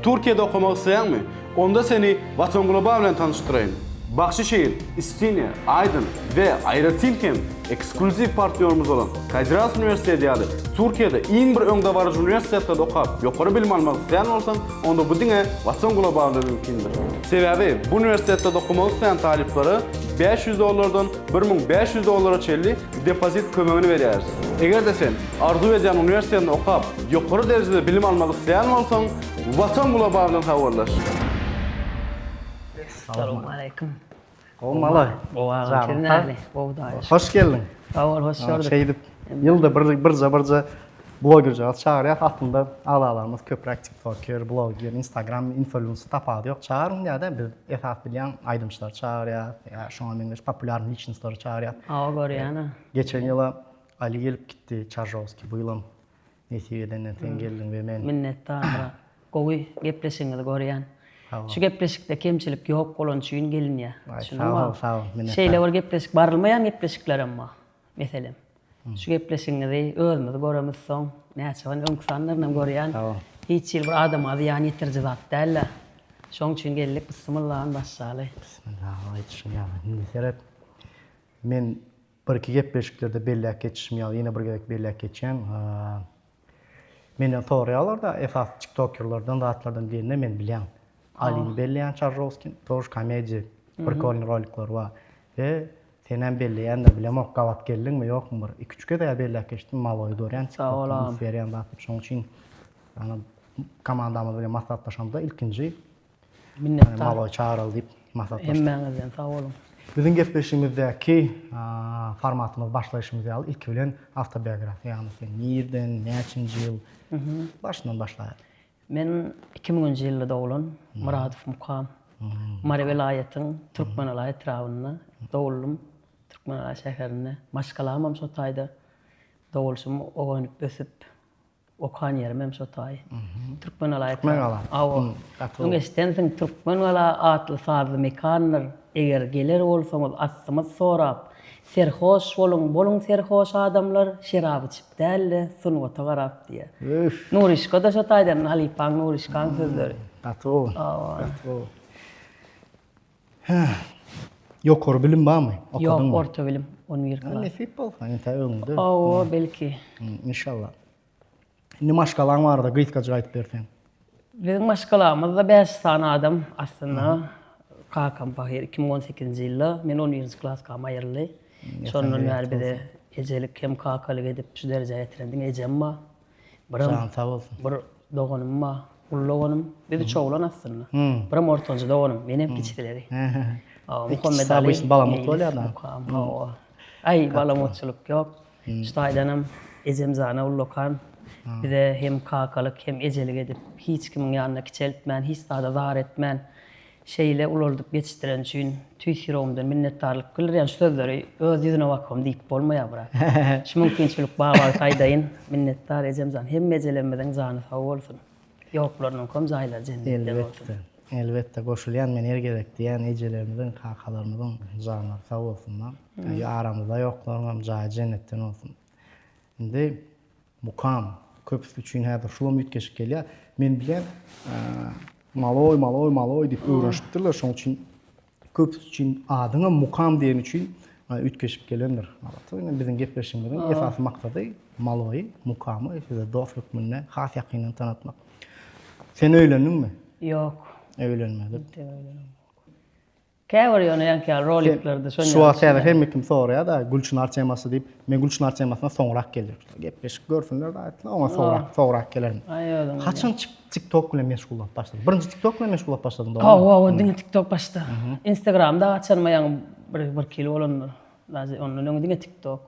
Türkiýede okamak isleýäňmi? Onda seni Watan Global bilen tanyşdyraýyn. Bahşişehir, Istinýe, Aýdyn we aýratyn hem eksklýuziw partnýorymyz bolan Kadir Has uniwersiteti ýaly Türkiýede iň bir öňdebaryjy uniwersitetlerde okap ýokary bilim almak isleýän bolsaň, onda bu diňe Watan Global bilen mümkindir. Sebäbi bu uniwersitetlerde okamak isleýän talyplara 500 dollardan 1500 dollara çenli depozit kömegini berýäris. Eger-de sen arzuw edýän uniwersitetinde okap, ýokary derejede bilim almak isleýän bolsaň, Watan Global bilen habarlaş. Salowmaleýkim. Gowy malaý. Gowy agam, siz nähili? Gowy daýy. Hoş geldiň. Sag bol, hoş gördük. Şeýdip ýylda bir birje birje blogerjagaz çagyrýas. Aslynda agzalarymyz köpräk tiktoker, bloger, instagram influencer tapawudy ýok. Çagyryň diýýär-de, biz esas bilýän aýdymçylary çagyrýas, ýa şoňa meňzeş populýarnyý liçnostlary çagyrýas. Hawa görýän-ä. Geçen ýyla Ali gelip gitdi, Çarjowskiý. Bu ýylam nesip edenden sen geldiň we men. Minnetdar brat. Gowy gepleşigiňizi görýän. Şu gepleşikde kemçilik ýok bolany üçin gelinýär. Sag bol, sag bol, minnetdar. Şeýle bir gepleşik barylmaýan gepleşiklerem bar. Meselem, şu gepleşigiňizi özümiz göremizsoň, näçe gün öňki sanlarynam görýän. Hiç hili bir adama zyýan ýetiriji zat däl-de. Şoň üçin geldik. Bismillah başlaly. Bismillah, aýdyşyň ýaly. Indi seret. Men birki gepleşiklerde belläp geçişim ýaly, ýene bir gezek belläp geçýän. Menden soraýarlar-da, esasy tiktokerlerden, zatlardan diýende men bilýän. Alini belleýän Çarjowskini, тоже komediýa, prikolnyý rolikleri bar. We senem belleýändir, bilemok gabat geldiňmi, ýokmy bir iki-üç gezeg-ä belläp geçdim, maloýy görýän tiktokda üns berýän zat diýip. Şonuň üçin ýagny komandamyz bilen maslahatlaşamyzda ilkinji Minnetdar. Maloýy çagyraly diýip maslahatlaşdyk. Hemmäňizden sag boluň. Biziň gepleşigimizdäki formatymyz başlaýşymyz ýaly ilki bilen awtobiografiýa, ýagny sen nirden, näçinji ýyl, başyndan başlaýaly. Men iki müňünji ýylda doglan, Myradow Mukam. Mary welaýatyň Türkmenala etrabynda doguldym. Türkmenala şäherinde. Maşgalamam şo taýda. Dogulşym oganip ösüp, okan ýerim hem şo taý. Türkmenala etraby. Türkmengala. Hawa. Öň eşidensiň, Türkmengala atly sazly mekandyr. Eger geler bolsaňyz astymyz sorap, Serhoş boluň, boluň serhoş adamlar, şerap içip däl-de, sungata garap diýýär. Üf. Nuryşka-da şo taýdan, halypaň Nuryşkaň sözleri. Gaty gowy. Gaty gowy. Hä. Ýokary bilim barmy? Okadyňmy? Ýok, orta bilim, on bir klas. Nesip bolsa, entä öňüňde. Hawa, belki. Inşallah. Indi maşgalaň barada gysgajyk aýdyp berseň. Biziň maşgalamyzda bäş sany adam aslynda. Kakam pahyr 2018-nji ýylda men on birinji klaskam aýryldy. Şondan bäri bize ejelik hem kakalyk edip şu derejä getiren diňe ejem bar. Birem Jany sag bolsun. Bir doganym bar, uly doganym. Biz üç oglan aslynda. Birem ortanjy doganym, menem kiçileri. Muhammet Ali. Balamut bolýar-da. Hawa. Aý, balamutçylyk ýok. Şu taýdanam ejem jana ullakan bize hem kakalyk hem ejelik edip, hiç kimiň ýanynda kiçeltmän, hiç zada zar etmän, şeýle ulaldyp ýetişdireni üçin tüýs ýüregimden minnetdarlyk bildirýän. Şu sözleri öz ýüzüne bakybam diýip bolmaýar brat. Şu mümkinçilik bar wagt aýdaýyn. Minnetdar ejem jan. Hemme ejelerimiziň jany sag bolsun. Ýoklarynyňkam jaýlary jennetden bolsun. Elbetde. Elbetde goşulýan men her gezek diýýän ejelerimiziň kakalarymyzyň janlary sag bolsun. Aramyzda ýoklaryňam jaýy jennetden bolsun. Indi Mukam köpüsi üçin häzir şulam üýtgeşik gelýär. Men bilýän maloý maloý maloý diýip öwrenişipdirler şoň üçin Köpüsi üçin adyňam Mukam diýeni üçin üýtgeşik gelendir. Albatta, indi biziň gepleşigimiziň esasy maksady Maloýy, Mukamy size dost hökmünde has ýakyndan tanatmak. Sen öýlendiňmi? Ýok. Öýlenmedik. Käbir ýöne ýaňky ýaly roliklerde şonýaly. Şu wagt häzir hemme kim soraýar-da, Gülçynar temasy diýip. Men Gülçynar temasyna soňrak geljek. Gepleşik görsünler de aýtsyn, oňa soňrak, soňrak gelerin. Haçan TikTok bilen meşgullanyp başladyň? Birinji TikTok bilen meşgullanyp başladyň, dogrymy? Hawa, hawa, diňe TikTok başda. Instagram dagy açanyma ýaňy bir birki ýyl bolandyr. Daže ondan öň diňe TikTok.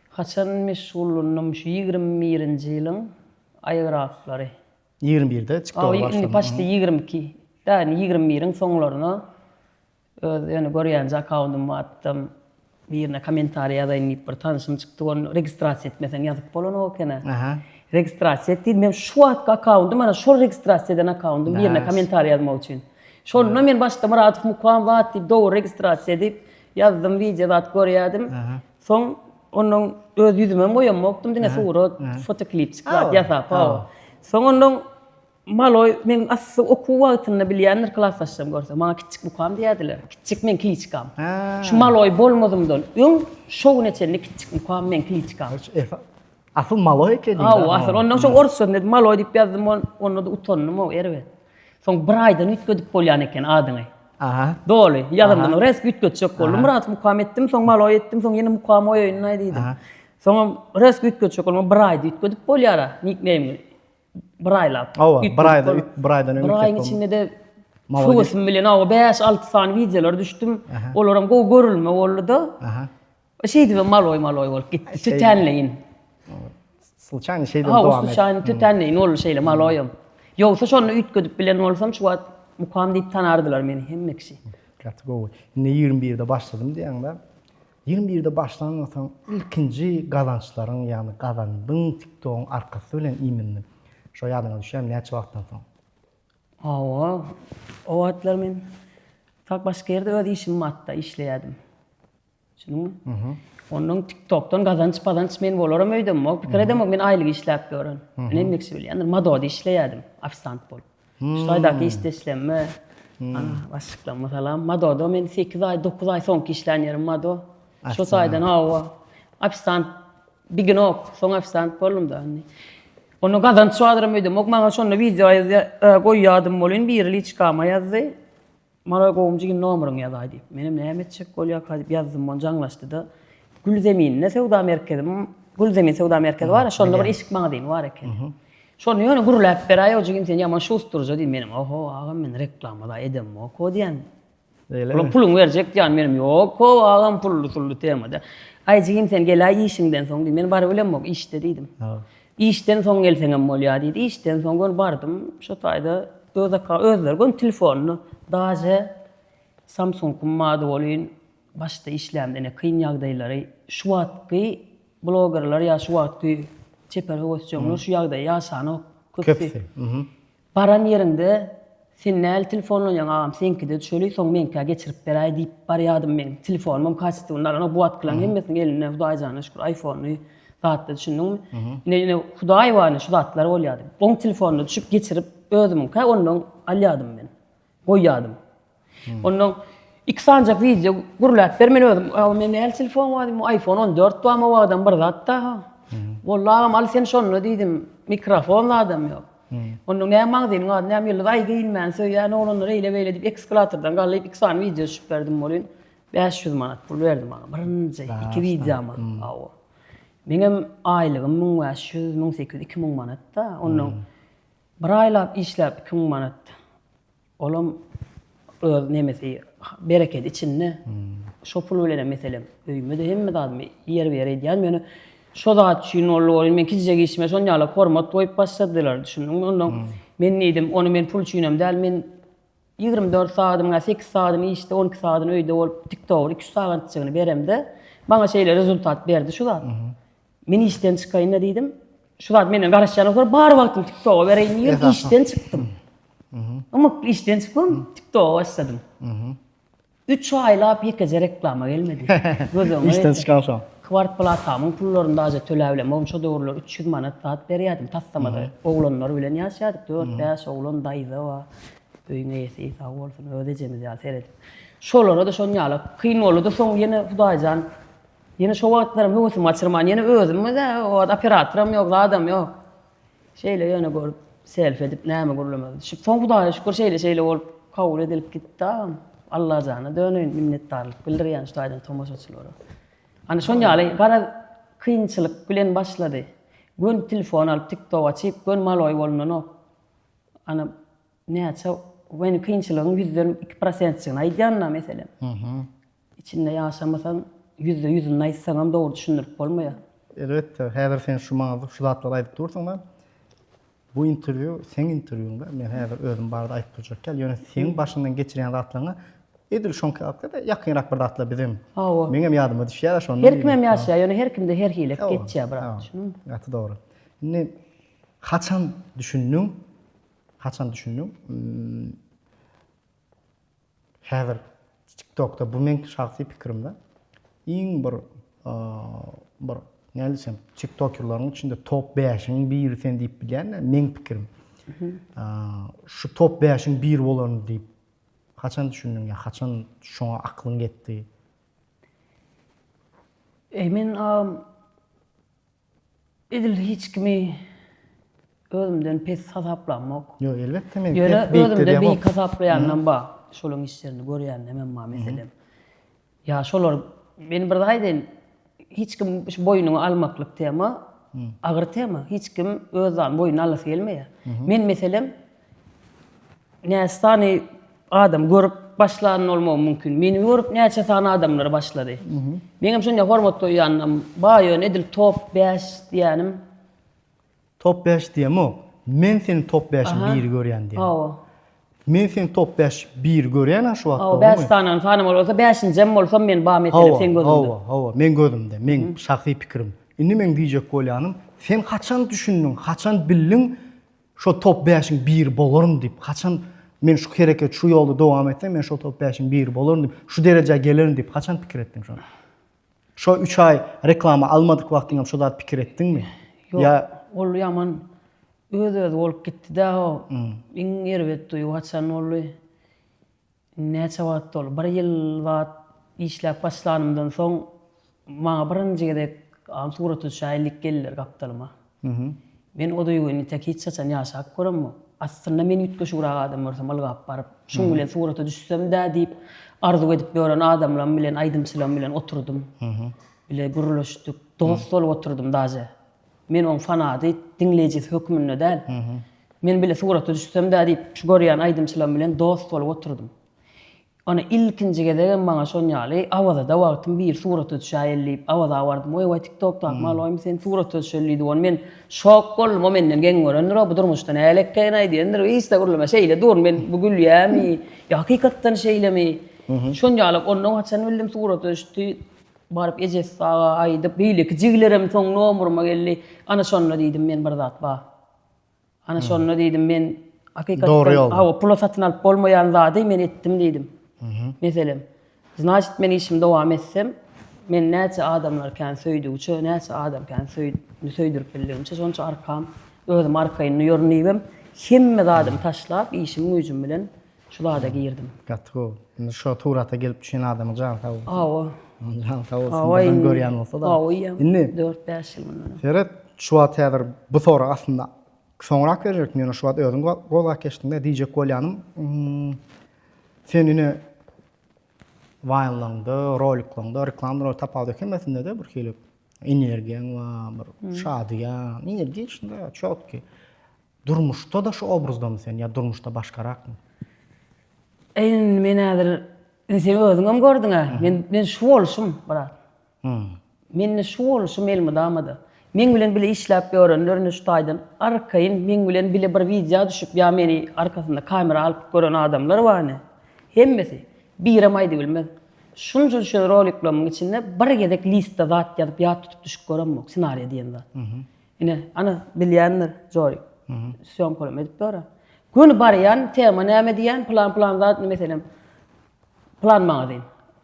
Haçan meşgullandym? Şu 21-nji ýylyň aýygraklary. 21-de TikToka başladyň. Indi paçti 22. Da, indi 21-iň soňlaryna Öz ýöne görýänje akkauntym bartdam birine kommentariý ýazaýyn diýip bir tanşym çykdy ony registrasiýa etmeseň ýazyp bolanok ekeni. Aha. Registrasiýa et diýdim men şu wagtky akkauntym ana şol registrasiýa eden akkauntym birine kommentariý ýazmak üçin. Şonda men başda Myradow Mukam zat diýip dogry registrasiýa edip ýazdym wideo zat görýädim. Soň ondan öz ýüzümem goýamokdym diňe surat fotoklipçik zat ýasap. Soň ondan. Maloý meň asly okuw wagtynda bilýändir klasdaşlarym görse, maňa kiçjik Mukam diýerdiler. Kiçjik meň kliçkam. Şu Maloý bolmazymdan öň şo güne çenli kiçjik Mukam meň kliçkam. Asyl Maloý ekeniň. Hawa, asyl. Ondan soň orsçasyny dedim, Maloý diýip ýazdym, onda-da utandym-ow, erbet. Soň bir aýdan üýtgedip bolýan eken adyňy. Aha. Doly, ýazandan resk üýtgetjek boldum. Myrat Mukam etdim, soň Maloý etdim, soň ýene Mukam goýaýyn-aý diýdim. Soňam resk üýtgetjek boldum, bir aýda üýtgedip bolýar-a nikneýmiňi. Bir aýlap. Hawa, bir aýda, bir aýdan öň. Bir aýyň içinde-de höwesim bilen, hawa, 5-6 sany wideolar düşdüm. Olaram gowy görülme boldy-da. Aha. Şeýdibem maloý-maloý bolup gitdi, tötänleýin. Sluçaýny şeýdip dowam etdi. Hawa, sluçaýny tötänleýin boldy şeýle maloýam. Ýogsa şonda üýtgedip bilen bolsam, şu wagt Mukam diýip tanardylar meni hemme kişi. Gaty gowy. Indi 21-de başladym diýýäň-de. 21-de başlan bolsaň, ilkinji gazançlaryň, ýagny gazandyň TikTogyň arkasy bilen iýmindi. Şo ýadyňa düşýärmi näçe wagtdan soň? Hawa, o wagtlar men tak başga ýerde öz işim bardy-da, işleýärdim. Düşündiňmi? Ondan TikTokdan gazanç pazanç men bolaram öýdemok, pikir edemok, men aýlyk işläp ýören. Men hemme kişi bilýändir, Madoda işleýärdim, ofisant bolup. Şu taýdaky işdeşlerime, ana, başlyklaryma salam. Madoda men 8 aý, 9 aý soňky işlän ýerim Mado. Şu taýdan hawa, ofisant biginok, soň ofisant boldum-da indi. Onda gazanç bardyram öýdemok, maňa şonda wideo goýýardym welin, biri liçkama ýazdy. Maňa gowum jigim nomeryňy ýazaý diýip. Menem näme etjek bolýarka diýip ýazdym, ony jaňlaşdy-da. Gülzeminde söwda merkezim, Gülzemin söwda merkezi bar-a, şonda bir eşik magazyny bar eken. Şony ýöne gürläp beräý-ow jigim sen ýaman şusturja diýdim. Menem oho agam men reklama-da edemok-ow diýen. Olam puluňy berjek diýen menem ýok-ow agam pully-sully tema däl. Aý jigim sen geläý işiňden soň diýdim. Men barybilemok işde diýdim. Işden soň gelseňem bolýar diýdi. Işden soň göni bardym. Şo taýda öz aka özleri göni telefonyny daže Samsung-ym bardy welin başda işlämde ine kyn ýagdaýlary şu wagtky blogerler ýa şu wagtky çeper höwesjeňler şu ýagdaýy ýaşanok köpüsi. Baran ýeriňde sen näl telefonlanýaň agam seňkide düşeli soň meňkä geçirip beräý diýip barýadym meň telefonymam kaçestwony alanok bu wagtkylaň hemmesiniň elinde hudaýjana şükür aýfonly zatda düşündiňmi ine ine hudaý bar ine şu zatlar bolýady oň telefonyna düşüp geçirip özümiňkä ondan alýadym men goýýadym Ondan iki sanjak wideo gürläp ber men özüm. Aw men näl telefon bar diýdim. iPhone 14 barmy o wagtam bir zat da. Walla agam al sen şonda diýdim. Mikrofon zadam ýok. Ondan näme magzynyň ady näme ýyldyz aý geýinmäni söýýän oglanlar eýle beýle diýip ekskalatordan galdyp iki sany wideo düşüp berdim welin 500 manat pul berdi maňa. Birinji iki wideoma. Aw. Meňem aýlygym 1500, 1800, 2000 manat da. Ondan bir aýlap işläp 2000 manat. Olam öz nemesi berekedi içinde. Şo pul bilenem meselem öýüme-de hemme zadymy ýerbe-ýer edýän. Ýöne şo zat üçin boldy welin men kiçijek işime şon ýaly hormat goýup başladylar düşündiňmi? Ondan men diýdim ony men pul üçinem däl men 24 sagadymyň 8 sagadyny işde 12 sagadyny öýde bolup tiktoker 2-3 sagatjygyny beremde maňa şeýle rezultat berdi şu zat. Men işden çykaýyn-da diýdim. Şu zat menden garaşýan bolsa bar wagtymy TikToka bereýin diýip işden çykdym. Ymykly işden çykdym, TikToka başladym. 3 aýlap ýekeje reklama gelmedi. Göz öňüne. Işden çykansoň. Kwartplatamyň pullaryny daže töläp bilemok. Şo döwürler 300 manat zat berýärdim taslamada. Oglanlar bilen ýaşaýardyk. 4-5 oglan, daýza bar. Öýüň eýesi sag bolsun, öz ejemiz ýaly seredip. Şolara-da şon ýaly kyn boldy-da, soň ýene Hudaýjan Ýene şo wagtlaram höwesimi gaçyrman, ýene özüm-de, o wagt operatoram ýok, zadam ýok. Şeýle ýöne görüp, selfi edip, näme gürlemeli düşüp, soň Hudaýa şükür şeýle-şeýle bolup, kabul edilip gitdi agam. Allajana döneýin, minnetdarlyk bildirýän şu taýdan tomaşaçylara. Ana şon ýaly garaz kynçylyk bilen başlady. Göni telefon alyp tiktok açyp, göni maloý bolunanok. Ana näçe meni kynçylygyň ýüzden iki prosentjigini aýdýan-da meselem. Içinde ýaşamasaň, ýüzde ýüzüni aýtsaňam dogry düşündirip bolmaýar. Elbetde, häzir sen şu maňa şu zatlary aýdyp dursuň-da, bu interwýu seň interwýuň-da, men häzir özüm barada aýdyp durjak däl, ýöne seň başyňdan geçirýän zatlaryňa edil şoňky ýaly-da ýakynrak bir zatlar bizem. Hawa. Meňem ýadyma düşýär-de şondan. Her kimem ýaşaýar, ýöne her kimde her hili geçýär brat, düşündiňmi? Gaty dogry. Indi haçan düşündiň, haçan düşündiň? Häzir TikTokda bu meň şahsy pikirimde iň bir bir näme diýsem TikTokerleriň içinde top 5-iň biri sen diýip bilýän meň pikirim. Şu top bäşiň biri bolaryn diýip haçan düşündiň ýa haçan şoňa aklyň ýetdi? Eý men agam edil hiç kimi özümden pes hasaplamok. Ýok elbetde men Ýöne özümden beýik hasaplaýanam bar. Şolaryň işlerini görýänemem bar meselem. Ýa şolar men bir zat aýdaýyn hiç kim şu boýnuňa almaklyk tema agyr tema. Hiç kim öz zadyny boýnuna alasy gelmeýär. Men meselem näçe sany adam görüp başlan bolmagym mümkin. Meni görüp näçe sany adamlar başlady. Meňem şonda hormat goýýanym bar ýöne edil top 5 diýýänim. Top 5 diýemok. Men seni top 5-iň biri görýän diýýän. Hawa. Men seni top 5 biri görýän-ä şu wagt. Hawa, 5 sany sanamaly bolsa 5-njem bolsam men bar meselem seň gözüňde. Hawa, hawa, meň gözümde, meň şahsy pikirim. Indi meň diýjek bolýanym, sen haçan düşündiň, haçan bildiň Şo top bäşiň biri bolaryn diýip, haçan men şu hereket şu ýolda dowam etsem, men şo top bäşiň biri bolaryn diýip, şu derejä gelerin diýip, haçan pikir etdiň şony? Şo üç aý reklama almadyk wagtyňam şo zat pikir etdiňmi? Ýok, Ýa ol ýaman öz-özi bolup gitdi-dä o. Iň erbet duýgy haçan boldy? Näçe wagt boldy? Bir ýyl zat işläp başlanymdan soň maňa birinji gezek agam surata düşäýeli diýip geldiler gapdalyma. Men o duýgyny tek hiç haçan ýaşap göremok. Aslynda men üýtgeşigräk adam görsem ylgap baryp, şuň bilen surata düşsem-dä diýip arzuw edip ýören adamlam bilen, aýdymçylam bilen oturdym. Bile gürleşdik, dost bolup oturdym daže. Men oň fanady, diňleýjisi hökmünde däl. Men bile surata düşsem-dä diýip, şu görýän aýdymçylarym bilen dost bolup oturdym. Ony ilkinji gezegem maňa şon ýaly Awazada wagtym biri surata düşäýeli diýip, Awaza bardym. Oý, waý, TikTokdaky maloýmy sen surata düşeli diýdi. Ony men şok boldum. O menden geň görendir-ow, bu durmuşda nälekeýin-aý diýendir. Hiç-de gürleme, şeýle dur, men bu gülýämi ýa hakykatdan şeýlemi? Şon ýaly, ondan haçan bildim surata düşdi. Baryp ejesi aga aýdyp, beýleki jigilerem soň nomuryma geldi. Ana şonda diýdim men bir zat bar. Ana şonda diýdim men hakykatdan Dogry ýolda. Hawa, pula satyn alyp bolmaýan zady men etdim diýdim. Meselem, znaçit men işimi dowam etsem, men näçe adamlar kän söýdügiçe, näçe adam kän söýdürip bildigimçe şonça arkam, özüm arkaýyn duýaryn diýibem, hemme zadymy taşlap, işim güýjüm bilen Şu zada girdim. Gaty gowy. Indi şo surata gelip düşen adamyň jany sag bolsun. Hawa. Jany sag bolsun. Hawa. Görýän bolsa-da. Hawa, Indi 4-5 ýyl mundan. Seret, şu wagt häzir bu sorag aslynda soňrak berjekdim, ýöne şu wagt özüň gozgap geçdiň-de, diýjek bolýanym, sen ine waýnlaňda, roliklaňda, reklamada tapawudy ýok, hemmesinde-de bir hili energiýaň bar, bir şadyýan, energiçnyý, çotki. Durmuşda-da şu obrazdamy sen ýa durmuşda başgarakmy? Indi men häzir, indi sen özüňem gördüň-ä, men, men şu bolşum, brat. Mende şu bolşum elmydama-da. Meň bilen bile işläp ýörenler indi şu taýdan arkaýyn meň bilen bile bir wideo düşüp ýa meni arkasynda kamera alyp gören adamlar bar ine. Hemmesi. Birem aýdybilmez. Şunça düşen roliklerimiň içinde bir gezek listde zat ýazyp ýat tutup düşüp göremok, ssenariýa diýen zat. Ine, ana, bilýändir Jorik. Sýomkalam edip ýör-ä. Göni barýan, tema näme diýýän, plan-plan zat, meselem, plan magazin.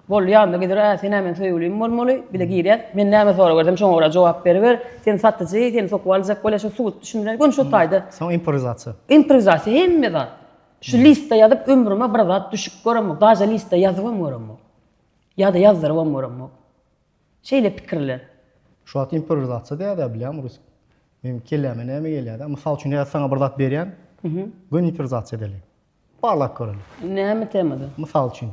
Boldy, ýanyna gider, ä, sen-ä meň söýgülim bolmaly, bile girýäs. Men näme sorag bersem, şoňa görä jogap beriber. Sen satyjy, seni sokup aljak bolýar, şo sud düşündiren, göni şo taýda. Soň improwizasiýa. Improwizasiýa, hemme zat. Şu listde ýazyp, ömrüme bir zat düşüp göremok, daže listde ýazybam göremok. Ýa-da ýazdyrybam göremok. Şeýle pikirler. Şu wagt improwizasiýa diýýär-dä bilýäňmi Rus. Meniň kelläme näme gelýär-dä? Mysal üçin häzir saňa bir zat berýän. Göni improwizasiýa edeli. Barlap göreli. Näme temada? Mysal üçin.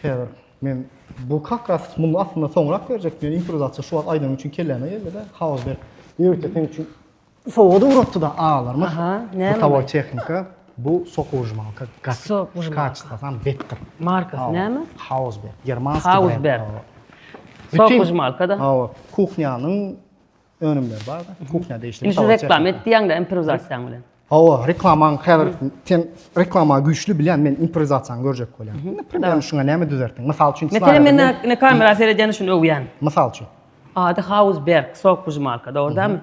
Häzir men bu kak ras muny aslynda soňrak berjek men improwizasiýa şu wagt aýdanym üçin kelläme geldi-de. Hausberg ýörite seň üçin Sowgady ugratdy-da agalarymyz. Aha, näme? Butavoý tehnika, bu sokuwužmalka gaty Sokuwužmalka. kaçtwasam betdir. Markasy näme? Hausberg, germanskiý brend. Hausberg. Sokuwužmalka-da. Hawa, kuhnýanyň önümleri bar-da, kuhnýa degişli. Indi şu reklama et diýýäň-dä improwizasiýaň bilen. Hawa, reklamaň häzir sen reklama güýçli bilýän, men improwizasiýany görjek bolýan. Indi primýerno şuňa näme düzertdiň? Mysal üçin, Meselem, men ine kamera seredýän üçin öwýän. Mysal üçin. Ady Hausberg, sok wyžmalka, dogry dälmi?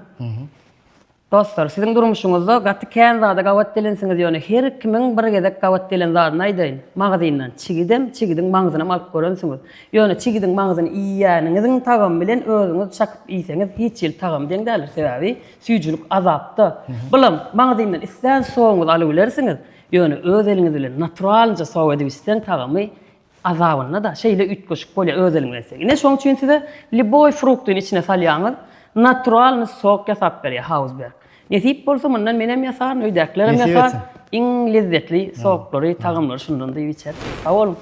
Dostlar, siziň durmuşyňyzda gaty kän zada gabat gelensiňiz, ýöne her kimiň bir gezek gabat gelen zadyny aýdaýyn. Magazyndan çigidem, çigidiň maňzynam alyp görensiňiz. Ýöne çigidiň maňzyny iýýäniňiziň tagamy bilen özüňiz çakyp iýseňiz hiç hili tagamy deň däldir. Sebäbi süýjülik azapda. Bulam magazyndan islän soguňyzy alybilersiňiz. Ýöne öz eliňiz bilen naturalnyja sog edip içseň tagamy Azabynda-da şeýle üýtgeşik bolýar öz eliň bilen etseň. Ine şoň üçin size lýuboý fruktyny içine salýaňyz, naturalnyý sok ýasap berýär Hausberg. Nesip bolsa mundan menem ýasaryn, öýdäkilerem Nesip ýasar. etsin. Iň lezzetli soklary, tagamlary şundan diýip içer. Sag boluň.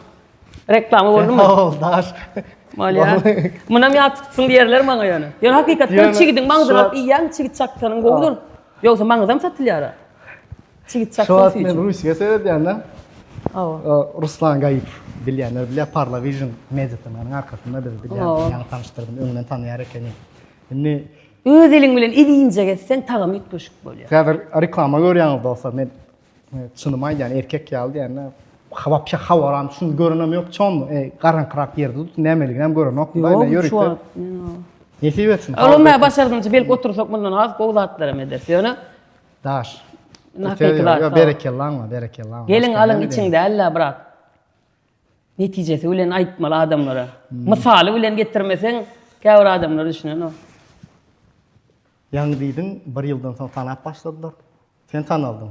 Reklama boldumy? Sag bol, daş. Bolýar. Munam ýat tutsun diýerler maňa ýöne. Ýöne hakykatdan Ýöne çigidiň maňzyny şu alyp iýýäň, çigit çaksanyň gowudyr. Ýogsa maňyzam satylýar-a. Çigit Şu çaksan wagt men süýji. Russiýa seredýän-de. Hawa. Ruslan Gaýypow bilýänler bilýär, Parlavision media TM-niň arkasynda bizi bilýän, Hawa. ýaňy tanyşdyrdym, öňden tanaýar ekeni. Indi Öz eliň bilen elinjek etseň tagamy üýtgeşik bolýar. Häzir reklama görýäňiz dostlar, men çynymy aýdýan, erkek ýaly diýende, wapşe habaram şuny görenem ýok, çon garaňkyrak ýerde tut, nämeliginem görenok, Ýok, şu wagt. Nesip etsin. Olam men başardymça belki otursak mundan has gowy zatlaram ederis. Ýöne Daş. Hakyky zat. Ýok, berekellaň bar, berekellaň. Geliň alyň içiň däl-le brat. Netijesi bilen aýtmaly adamlara. Mysaly bilen getirmeseň käbir adamlar düşünenok. Ýaňy diýdiň, bir ýyldan soň tanap başladylar. Sen tanaldyň.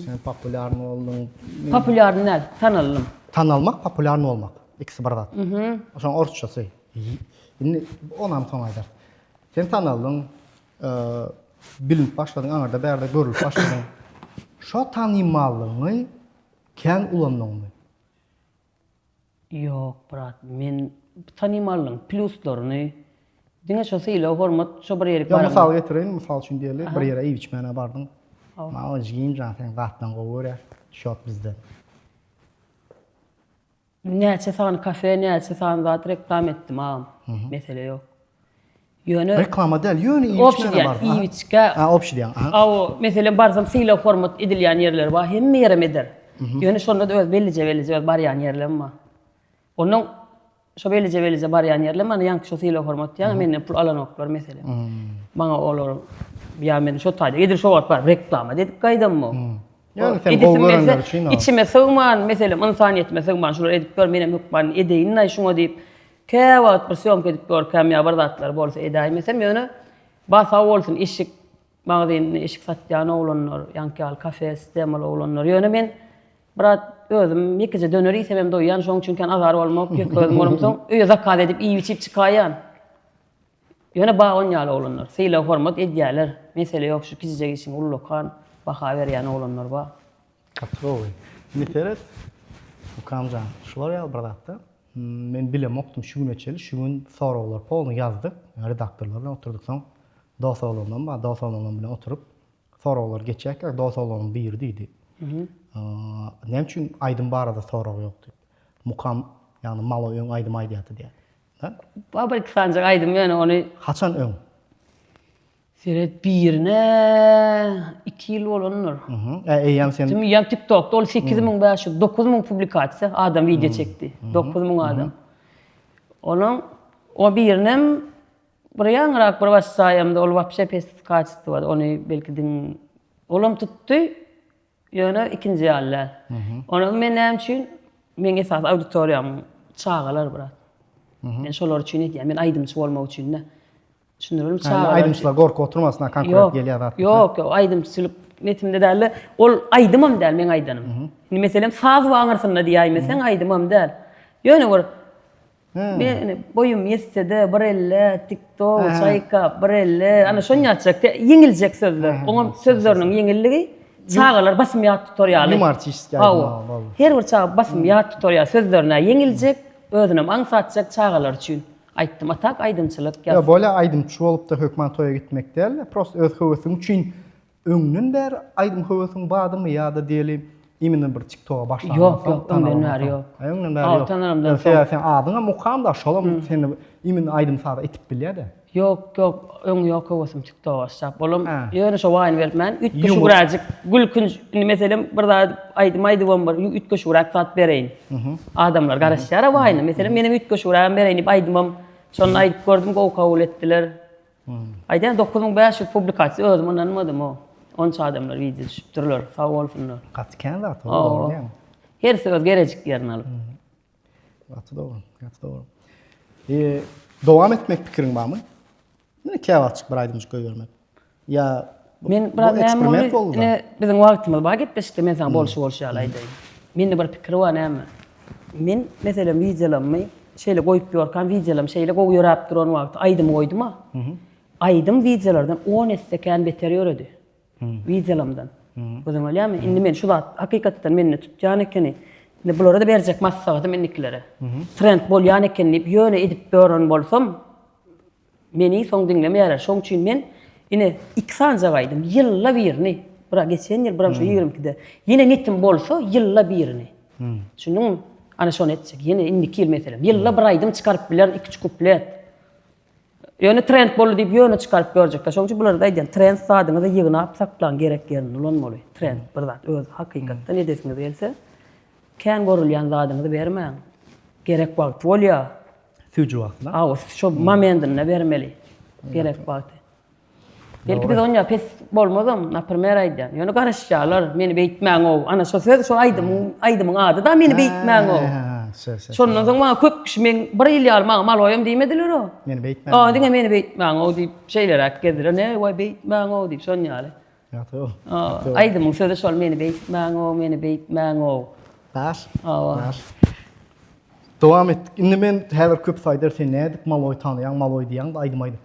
Sen populýarny bolduň. Populýarny däl, tanaldym. Tanalmak, populýarny bolmak. Ikisi bir zat. Şoň orsçasy. Indi onam soň aýdarys. Sen tanaldyň, bilinip başladyň, aňyrda bärde görülip başladyň. Şo tanymallygyňy kän ulandyňmy? Ýok, brat, men bu tanymallygyň plýuslaryny diňe şo sylag hormat şo bir ýerik Ýa baramda. mysal getireýin, mysal üçin diýeli, bir ýere iýip içmäne bardyň. Maňa jigim jan seň zatlaryňy gowy görýär, şot bizden. Näçe sany kafe, näçe sany zat reklama etdim agam. Mesele ýok. Ýöne Reklama däl, ýöne iýip içmäne bardyň. Iýip içkä. Ha, obşi diýýäň. Aha. Aw, meselem barsam sylag hormat edilýän ýerler bar, hemme ýerem eder. Ýöne şonda-da öz bellije-bellije öz barýan ýerlerim bar. Ondan şo bellije-bellije barýan ýerlerim ana ýaňky şo sylag hormat diýýän, menden pul alanoklar meselem. Maňa olar ýa men şo taýda edil şo wagt baryp reklama edip gaýdamok. Ýöne sen gowy görenler üçin. Içime sygman, meselem ynsanyýetime sygman şular edip gör, menem hökman edeýin-aý şuňa diýip, käwagt bir sýomka edip görkäm ýa bir zatlar bolsa edäýmesem, ýöne bar sag bolsun eşik magazynynda eşik satýan oglanlar, ýaňky ýaly kafe sistemaly oglanlar. Ýöne men brat özüm ýekeje döner iýsemem doýýan, şoň üçin kän azar bolmak, ýeke özüm bolamsoň öýe zakaz edip iýip-içip çykaýan. Ýöne bar on ýaly oglanlar. Sylag hormat edýäler. Mesele ýok şu kiçijek işiňe ullakan baha berýän oglanlar bar. Gaty gowy. Indi seret Mukamjan şular ýaly bir zatda men bilemokdym şu güne çenli şu gün soraglar polny ýazdyk redaktorlar bilen oturdyk soň dos oglanlam bar dos oglanlam bilen oturyp soraglar geçýärkäk dos oglanyň biri diýdi näme üçin aýdym barada sorag ýok diýip Mukam ýagny Malo öň aýdym aýdýardy diýýär. Bar bir iki sanjak aýdym ýöne ony Haçan öň? Seret birine iki ýyl bolandyr. Ä eýýäm sen Tüm eýýäm TikTokda ol 8500, 9000 publikasiýa adam wideo çekdi. 9000 adam. Onuň o birinem bir ýaňyrak bir başlaýamda ol wapşe pes kaçestwo ony belki diň olam tutdy. Ýöne ikinji ýaly däl. Onam men näme üçin? Meň esasy auditoriýam çagalar brat. Men şolar üçin edýän. Men aýdymçy bolmak üçin dä. Düşündirdim çagalar. Aýdymçylar gorkup oturmasyn, konkurent gelýär zat. Ýok, ýok, aýdymçylyk netimde däl-de, ol aýdymam däl meň aýdanym. Indi meselem saz we aňyrsynda diýäýmeseň aýdymam däl. Ýöne bir Men boýum ýetse-de bir elle tiktok çaýkap bir elle ana şony ýatjak ýeňiljek sözler. Oňa sözleriniň ýeňilligi çagalar basym ýat tutar ýaly. Ýumarçiski aýdym boldy. Her bir çaga basym ýat tutar ýaly sözlerine ýeňiljek, özünem aňsatjak çagalar üçin aýtdym. A tak aýdymçylyk ýa. Ýa bolýa aýdymçy bolupda hökman toýa gitmek däl-de, prosta öz höwesiň üçin Öňden bäri aýdym höwesiň bardymy ýa-da diýeli imенно bir TikToga başlandan Ýok, ýok, öňden bäri ýok. Ha, öňden bäri ýok. Tanalamdan soň. Sebäbi seň adyňam Mukam-da, şolam seni imенно aýdym-saza itip bilýär-de. Ýok, ýok, öň ýok höwesim TikToga başlap. Olam ýöne şo waýny berip men üýtgeşigräjik gülkünç, indi meselem bir zat aýdym aýdybam bir üýtgeşigräk zat bereýin. Adamlar garaşýar-a waýna. Meselem menem üýtgeşigrägem bereýin diýip aýdymam şonda aýdyp gördüm, gowy kabul etdiler. Aýdýan 9500 publikasiýa özüm ynanmadym o. Onça adamlar wideo düşüpdirler. Sag bolsunlar. Gaty kän zat o. Dogry diýýäň. Hersi öz gerejik ýerini alyp. Gaty dogry, gaty dogry. E, dowam etmek pikiriň barmy? Ine käwagtjyk bir aýdymjyk goýbermek. Ýa Men biraz näme boldy? boldy. Ine biziň wagtymyz bar gepleşikde men saňa bolşy bolşy ýaly aýdaýyn. Mende bir pikir bar näme? Men meselem wideolarymy şeýle goýup ýörkäm wideolarym şeýle gowy ýöräp duran wagty aýdym goýdum-a. Aýdym wideolardan on esse kän beter ýöredi. Wideolarymdan. Gözeň bolýarmy? Indi men şu zat hakykatdan mende tutýan ekeni. Indi bulara-da berjek maslahatym indikilere. Trend bolýan eken diýip ýöne edip ýören bolsam, Meni soň diňlemeýärler. Şoň üçin men ine iki sanjak aýdym, ýylda birini, bir geçen ýyl, biram şu 22-de. Ýene netim bolsa ýylda birini. Düşündiňmi? Ana şony etjek. Ýene indiki ýyl meselem. Ýylda bir aýdym çykaryp bilerin, iki-üç kuplet. Ýöne trend boldy diýip ýöne çykaryp görjekler. Şoň üçin bulara-da aýdýan, trend zadyňyzy ýygnap saklaň, gerek ýerinde ulanmaly. Trend bir zat özi hakykatdan edesiňiz gelse, kän görülýän zadyňyzy bermäň. Gerek wagty bolýar. Süýji wagtynda. Awa, şo momendinde bermeli. Gerek wagty. Belki biz onýa pes bolmazam, naprimer aýdýan. Ýöne garaşýarlar, meni beýtmäň-ow. Ana şo söz, şo aýdymyň, aýdymyň ady da meni beýtmäň-ow. Şondan soň maňa köp kişi meň bir ýyl ýaly maňa maloýam diýmediler-ow. Meni beýtmäň. Awa, diňe meni beýtmäň-ow diýip, şeýleräk gezdiler. Ne, waý beýtmäň-ow diýip, şon ýaly. Ýa-da. Aýdymyň sözi şol meni beýtmäň-ow, meni beýtmäň-ow. Daş. Awa. Daş. Dowam etdik. Indi men häzir köpüsi aýdar sen nädip maloý tanaýaň, maloý diýýäň-de aýdym aýdyp.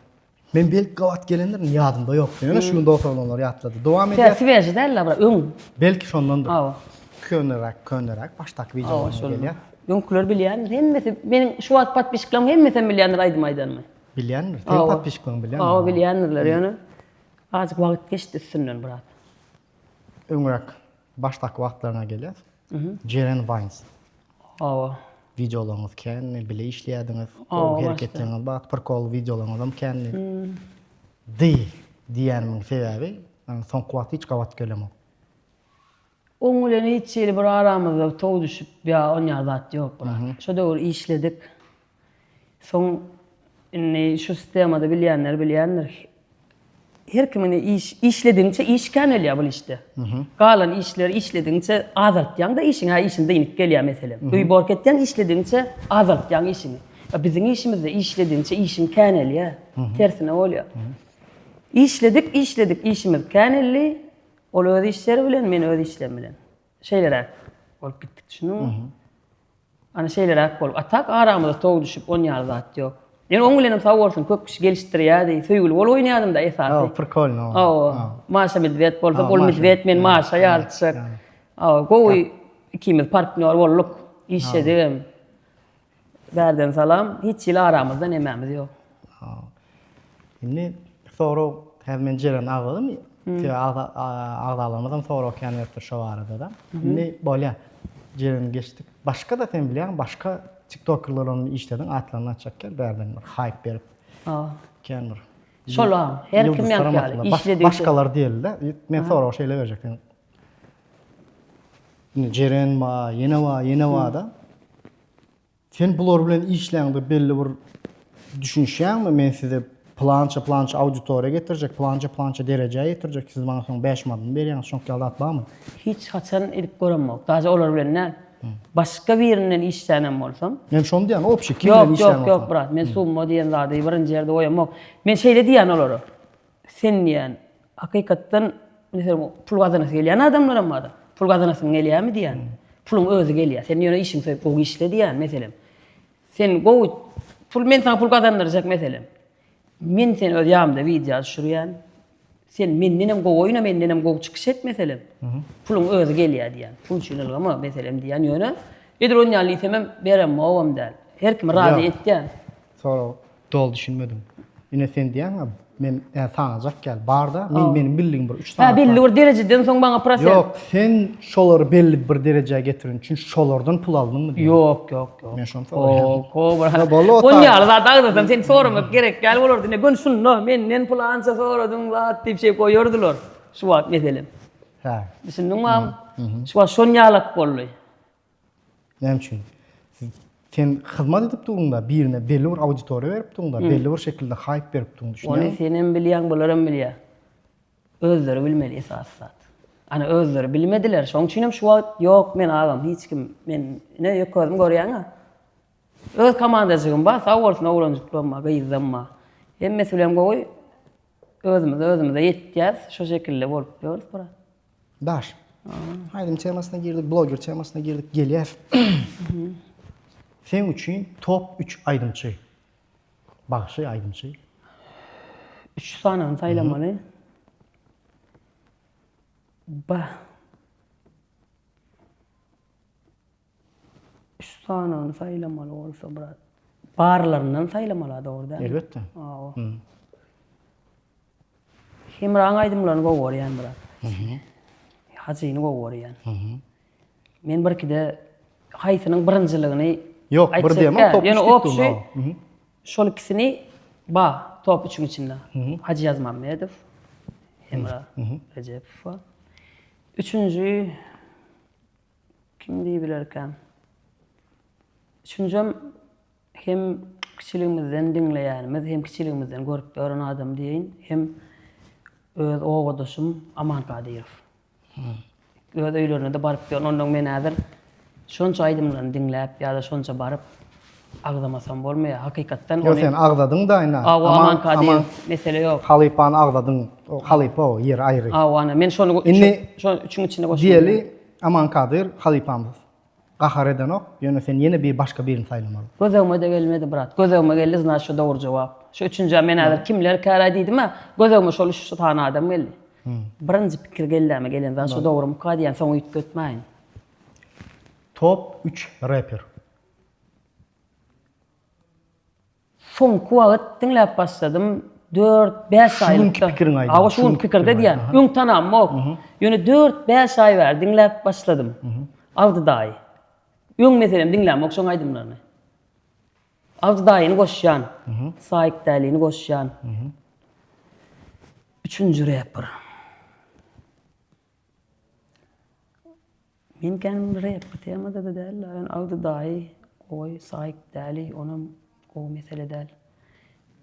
Men belki gabat gelendirin, ýadymda ýok. Ýöne şu gün dos oglanlar ýatlady. Dowam edýäs. Sveži däl-de bir öň. Belki şondandyr. Awa. Köneräk, köneräk başdaky wideolaryma gelýär. Öňküler bilýändir. Hemmesi meniň şu wagt podpisçiklaryň hemmesem bilýändir aýdym aýdanymy. Bilýändir. Seň podpisçiklaryň bilýändir. Awa bilýändirler ýöne. Azajyk wagt geçdi üstünden brat. Öňräk başdaky wagtlaryňa gelýäs. Jeren Vines. Hawa. Wideolaryňyz kändi, bile işleýärdiňiz. Gowy hereketleriňiz bar, prikol wideolaryňyzam kändi. Dy diýýänimiň sebäbi, soňky wagt hiç gabat gelemok. Oň bilen hiç hili bir aramyzda tow düşüp ýa onýa zat ýok brat. Şo döwür işledik. Soň indi şu sistemada bilýänler bilýändir. Her kim indi iş işledigiňçe iş känelýär bul işde. Galan işleri işledigiňçe azaltýaň-da işiňi, hä işiň dynyp gelýär meselem. Öý bork etýäň işledigiňçe azaltýaň işiňi. A biziň işimizde işledigiňçe işiň känelýär. Tersine bolýar. Işledik, işledik işimiz käneldi. Ol öz işleri bilen, men öz işlerim bilen. Şeýleräk bolup gitdik düşündiňmi? Ana şeýleräk bolup. A tak aramyza tow düşüp on ýaly zat ýok. Ýöne oň bilenem sag bolsun köp kişi gelişdirýärdi. Söýgüli bolup oýnaýardym-da esasy. Hawa, prikolno. Hawa. Maşa Medwed bolsa, ol Medwed, men Maşa ýalyçjak. Hawa, gowy ikimiz partnýor bolduk. Işledigem. Bärden salam. Hiç hili aramyzda nemämiz ýok. Indi sorag, häzir men Jeren agzadym. Sebäbi agzalarymyzam sorag kän beripdir şo barada-da. Indi bolýar. Jereni geçdik. Başga-da sen bilýäň, başga tiktokerler bilen işlediň, atlaryny açjak gel, bärden bir haýp berip. Kän bir. Şol a, her kim ýaňky ýaly işledigiçe. Başgalar diýeli-de. Men soragy şeýle berjek. Indi Jeren bar, ýene bar, ýene bar-da. Sen bular bilen işläňde belli bir düşünişýäňmi, men size pylança-pylança auditoriýa getirjek, pylança-pylança derejä ýetirjek, siz maňa soň 5 manadyny berýäňiz, şoňky ýaly zat barmy? Hiç haçan edip göremok. Daže olar bilen däl. Başga birinden işlänem bolsam. Men şony diýýän, obşi kim bilen işlän bolsaň. Ýok, ýok, ýok, brat, men summa diýen zady birinji ýerde goýamok. Men şeýle diýýän olara. Sen diýýän, hakykatdan, meselem, pul gazanasy gelýän adamlaram bar-da. Pul gazanasyň gelýärmi diýýän. Puluň özi gelýär. Sen ýöne işiňi söýüp gowy işle diýýän, meselem. Sen gowy, pul, men saňa pul gazandyrjak, meselem. Men seni öz ýanymda wideo düşürýän. Sen mendenem gowy oýna, mendenem gowy çykyş et, meselem. Puluň özi gelýär diýýän. Pul üçin ylgama, meselem diýýän. Ýöne edil onýaly diýsemem, beremogam däl. Her kimi razy etýän. Sorag. Doly düşünmedim. Ine sen diýýäňä men ä sanajak ýaly barda men meniň bildigim bir 3 sany. Hä belli bir derejeden soň maňa prosent. Ýok sen şolary belli bir derejä getiren üçin şolardan pul aldyňmy diýýän. Ýok ýok ýok. Men şony soraýan. Ýok kobra. Boldy o On ýaly zat agzasam seni soramak gerek däl bolardy. Ine göni şunda menden pul ança soradyň zat diýip şey goýardylar. Şu wagt meselem. Hä. Düşündiňmi? Şu wagt şon ýalak boldy. Näme üçin? Sen hyzmat edip duruň-da, birine belli bir auditoriýa berip duruň-da, belli bir şekilde haýp berip duruň, düşünýäňmi? Ony senem bilýäň, bularam bilýär. Özleri bilmeli esasy zat. Ana özleri bilmediler. Şoň üçinem şu wagt ýok men agam hiç kim men ine ýeke özüm görýäňä. Öz komandajygym bar sag bolsun oglanjyklarym bar gyzlam bar. Hemmesi bilen gowy. Özümiz özümize ýetýäs şo şekilde bolup ýörüs brat. Daş. Aýdym temasyna girdik, bloger temasyna girdik, gelýäs. Seň üçin top 3 aýdymçy. Bagşy, aýdymçy. Üç sanyny saýlamaly. Ba. Üç sanyny saýlamaly bolsa, brat. Barlaryndan saýlamaly dogry dälmi? Elbetde. Awa. Hemraň aýdymlaryny gowy görýän, brat. Hajyny gowy görýän. Men birkide haýsynyň birinjiligini Ýok, bir diýemok, top üç diýip durun. Şol ikisini ba, top üçüň içinde. Hajy Ýazmammedow, Hemra Rejepow. Üçünji kim diýibilerkäm? Üçünjem hem kiçiligimizden diňleýänimiz, hem kiçiligimizden görüp ýören adam diýeýin, hem öz obadaşym Aman Kadyrow. Öz öýlerine-de baryp ýörün. Onnoň men häzir şonça aýdymlaryny diňläp ýa-da şonça baryp agzamasam bolmaýar. Hakykatdan ony Ýok, sen agzadyň-da indi. Hawa, Aman Kadyrow, mesele ýok. Halypany agzadyň. O halypa o, ýeri aýry. Hawa, ana, men şony Indi şo üçüň içinde goşdum. Diýeli, Aman Kadyr halypamyz. Gahar edenok, ýöne sen ýene bir başga birini saýlamaly. Gözegime-de gelmedi brat. Gözegime geldi znaç şu dogry jogap. Şu üçünjä men häzir kimler käraý diýdim-ä, gözegime şol üç sany adam geldi. Birinji pikir kelläme gelen zat şu dogrumyka diýýän, soň üýtgetmäýin. Top üç reper. Soňky wagt diňläp başladym. Dört, bäş aýlykda. Şu günki pikiriňi aýdýan. Hawa, şu günki pikirde diýýän. Öň tanamok. Ýöne dört, bäş aý bäri diňläp başladym. Abdy daýy. Öň meselem diňlämok şoň aýdymlaryny. Abdy daýyny goşýan. Saýyk Dälini goşýan. Üçünji reper. Men kän rep temada-da däl, ýöne Abdy daýy gowy, Saýyk Däli onam gowy mesele däl.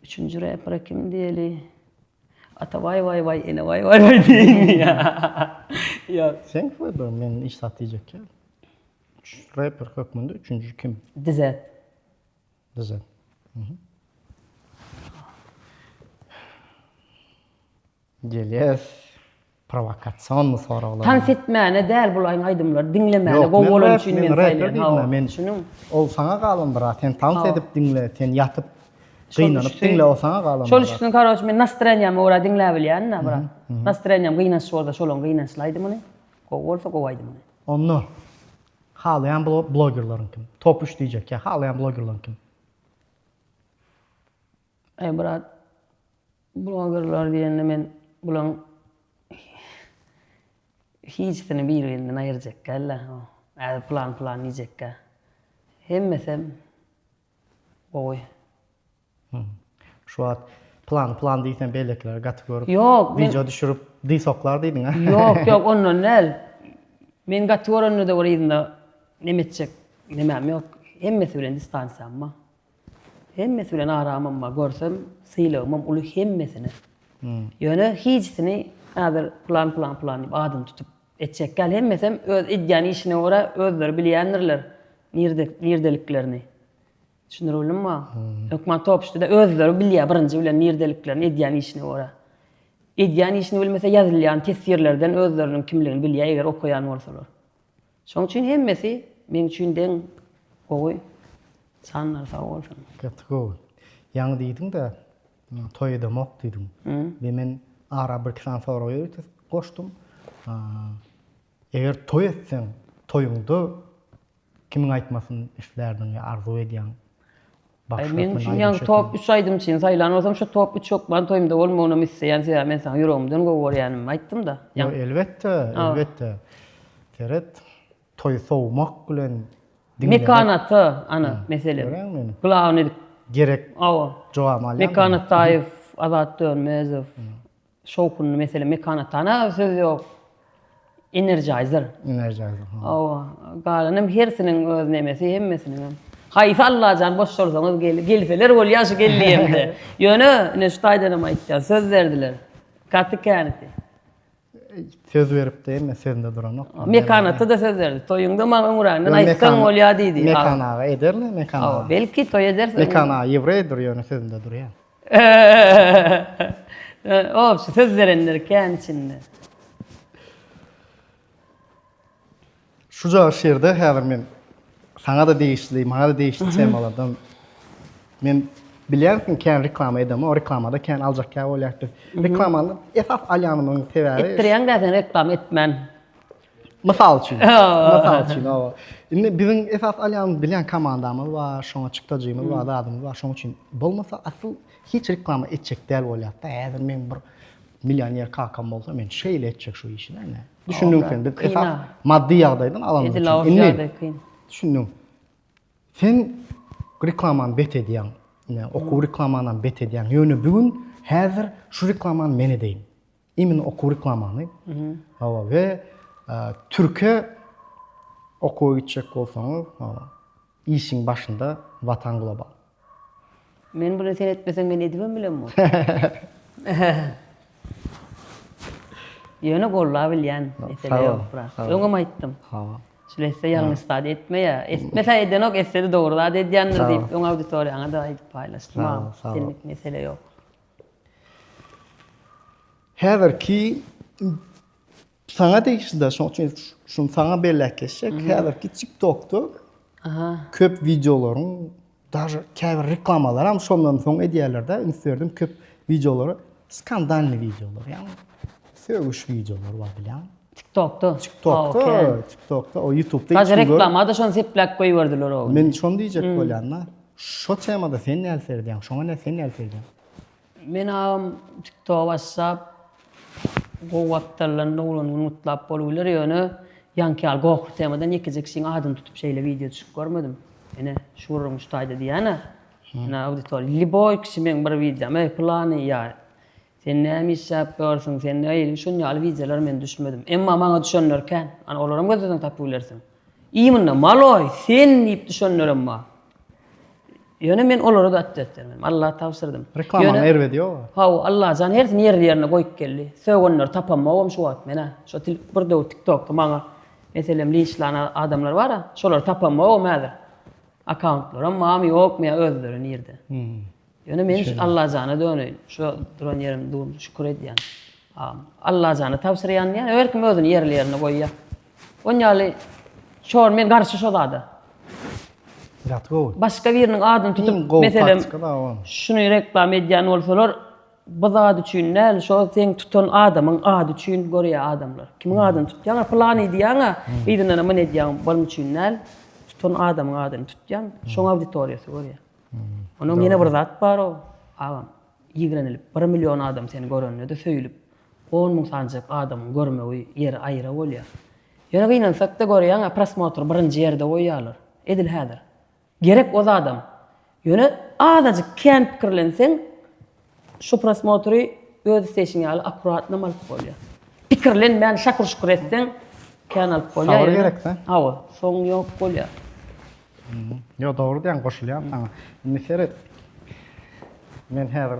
Üçünji repere kim diýeli? Ata waý waý waý ene waý waý waý diýeýinmi ýa? Ýok. Seň wyboryň men hiç zat diýjek däl. Üç reper hökmünde üçünji kim? Dizet. Dizet. Gelýäs. Prowokasionny soraglar. Tans etmäne däl bul aýdymlary diňlemäne gowy bolany üçin men saýlaýan. Hawa, men ol saňa galan bir sen tans edip diňle, sen ýatyp gynanyp diňle o saňa galan. Şol üçin karoç men nastroýeniýama görä diňläbilýän da brat. Nastroýeniýam gynançly bolsa şolaň gynançly aýdymyny, gowy bolsa gowy aýdymyny. Onda halaýan blogerleriň kim? Top 3 diýjek ýa halaýan blogerleriň kim? Eý brat Blogerler diýende men bulaň hiçsini bir-birinden aýyrjak däl-de. Häzir pylan pylan diýjekkä. Hemmesem gowy. Şu wagt pylan pylan diýsem beýlekiler gaty görüp Ýok, men wideo düşürip dysoklar diýdiň a. Ýok, ýok ondan däl. Men gaty görende-de bir yzynda neme etjek nemem ýok. Hemmesi bilen distansiýam bar. Hemmesi bilen aramam bar. Görsem sylagymam uly hemmesine. Ýöne hiçsini häzir pylan pylan pylan diýip adyny tutup etjek däl. Hemmesem öz edýän işine görä özleri bilýändirler nirde nirdeliklerini. Düşündirip bildimmi? Hökman topuşdy-da özleri bilýär birinji bilen nirdeliklerini edýän işine görä. Edýän işini bilmese ýazylýan teswirlerden özleriniň kimligini bilýär eger okaýan bolsalar. Şoň üçin hemmesi meň üçin deň gowy. Janlary sag bolsun. Gaty gowy. Ýaňy diýdiň-de, toý edemok diýdiň. We men ara birki sany sorag ýörite goşdum. Eger toý etseň, toýuňda kimiň aýtmasyny islärdiň ýa arzuw edýäň? Aý meň üçin ýaňy top üç aýdymçyny saýlan bolsam şu top üç hökman toýumda bolmagynam isleýän sebäbi men saňa ýüregimden gowy görýänimi aýtdymda. Ýok elbetde elbetde. Seret toýy sowmak bilen diňlemek. Mekan ata ana meselem. Görýäňmi meni? Glawny edip. Gerek Hawa. jogaby alýaň. Mekan Ataýew, Azat Dönmezow. Şowhunly mesele Mekan atana söz ýok. Energizer. Energizer. Hawa. Galanam hersiniň öz nemesi, hemmesiniňem. Haýsy Allajan boş bolsaňyz gel, gelseler bolýar şu gel diýemde. Ýöne ine şu taýdanam aýtýan, söz berdiler. Gaty känisi. Söz beripdi, hemme sözünde duranok. Mekanatda-da söz berdi. Toýuňda maňa öňränden aýtsaň bolýar diýdi. Mekan aga ederle, Mekan aga. Belki toý edersiň. Mekan aga ýewreýdir, ýöne sözünde durýar. Obşi söz berenler kän içinde. Şuja şerde häzir men saňa-da degişli, maňa-da degişli temalardan men bilýänsiň kän reklama edemok, o reklamada kän aljak ýa bolýar biz. Reklamany esas alýanymyň sebäbi Etdirýäň dä sen reklama etmän. Mysal üçin. Mysal üçin, hawa. Indi biziň esas alýanymyz bilýän komandamyz bar, şoňa çykdajymyz bar, zadymyz bar, şoň üçin bolmasa asyl hiç reklama etjek däl bolýar-da. Häzir men bir millioner kakam bolsa men şeýle etjek şu işi dä. Düşündiň sen, biz esas maddy ýagdaýdan alanymyz üçin. Indi düşündiň. Sen reklamany bet edýäň. Ine, okuw reklamanam bet edýäň. Ýöne bu gün häzir şu reklamany men edeýin. Imенно okuw reklamany. Hawa we türke okuwa gitjek bolsaňyz, hawa, işiň başynda Watan Global. Men buny sen etmeseň men edibem bilemok. Ýöne gollap bilýän mesele ýok brat. Öňem aýtdym. Şul etse ýalňyş zat etmeýä. Etmese edenok, etse-de dogry zat edýändir diýip öň auditoriýaňa-da aýdyp paýlaşdym. Senlik mesele ýok. Häzirki Saňa degişli-de, şoň üçin şuny saňa belläp geçjek. Häzirki TikTokda köp wideolaryň, daže käbir reklamalaram şondan soň edýärler-de, üns berdim, köp wideolary skandalnyý wideolar, ýagny sögüş wideolar bar bilýäňmi? TikTokda. TikTokda, TikTokda, o YouTube'da Daže reklama-da şony sepläp goýberdiler o. Men şony diýjek bolýan-da. Şo temada sen näl seredýäň? Şoňa näl sen näl seredýäň? Men agam tiktoga başlap gowy gapdaldan doglan gün gutlap bolubiler ýöne ýaňky ýaly gohly temadan ýekeje kişiň adyny tutup şeýle wideo düşüp görmedim. Ine şu gürrüň şu taýda diýýänä. Ine auditoriýa lýuboý kişi meň bir wideom eý pylany ýa sen näme işläp ýörsüň sen eý şun ýaly wideolar men düşmedim. Emma maňa düşenler kän. Ana olaram gözleseň tapyp bilersiň. Imенно maloý sen diýip düşenlerem bar. Ýöne men olara-da otwet bermedim. Allaha tabşyrdym. Reklamanyň erbedi ýok. Hawa, Allajan hersini ýerli-ýerine goýup geldi. Sögenleri tapamogam şu wagt men-ä. Şo til bir döwür TikTokda maňa meselem linçlan adamlar bar-a, şolary tapamogam häzir. Akkauntlaram barmy, ýokmy ýa özleri nirde. Ýöne men şu Allajana döneýin. Şu duran ýerimde durun, şükür edýän. Allajana tabşyrýan diýýän, her kim özüni ýerli-ýerine goýýar. On ýaly şor men garşy şo zada. Gaty gowy. Başga biriniň adyny tutup, meselem, şuny reklama edýän bolsalar, bu zat üçin däl, şo seň tutan adamyň ady üçin görýär adamlar. Kimiň adyny tutýaň, pylany diýýäň-ä, yzyndanam muny edýäň, bolum üçin däl, tutan adamyň adyny tutýaň, şoň auditoriýasy görýär. Onuň ýene bir zat bar-ow, agam, ýigrenilip, bir million adam seni görende-de söýülip, 10 müň sanjak adamyň görmegi ýeri aýra bolýar. Ýöne gynansak-da görýäň-ä prosmotry birinji ýerde goýýarlar. Edil häzir. Gerek o zadam. Ýöne azajyk kän pikirlenseň, şu prosmotry öz isleýşiň ýaly akkuratnam alyp bolýar. Pikirlenmän şakyr-şukur etseň, kän alyp bolýar. Sabyr gerek-dä. Hawa, soň ýok bolýar. Ýok, dogry diýýäň, goşulýan saňa. Indi seret. Men häzir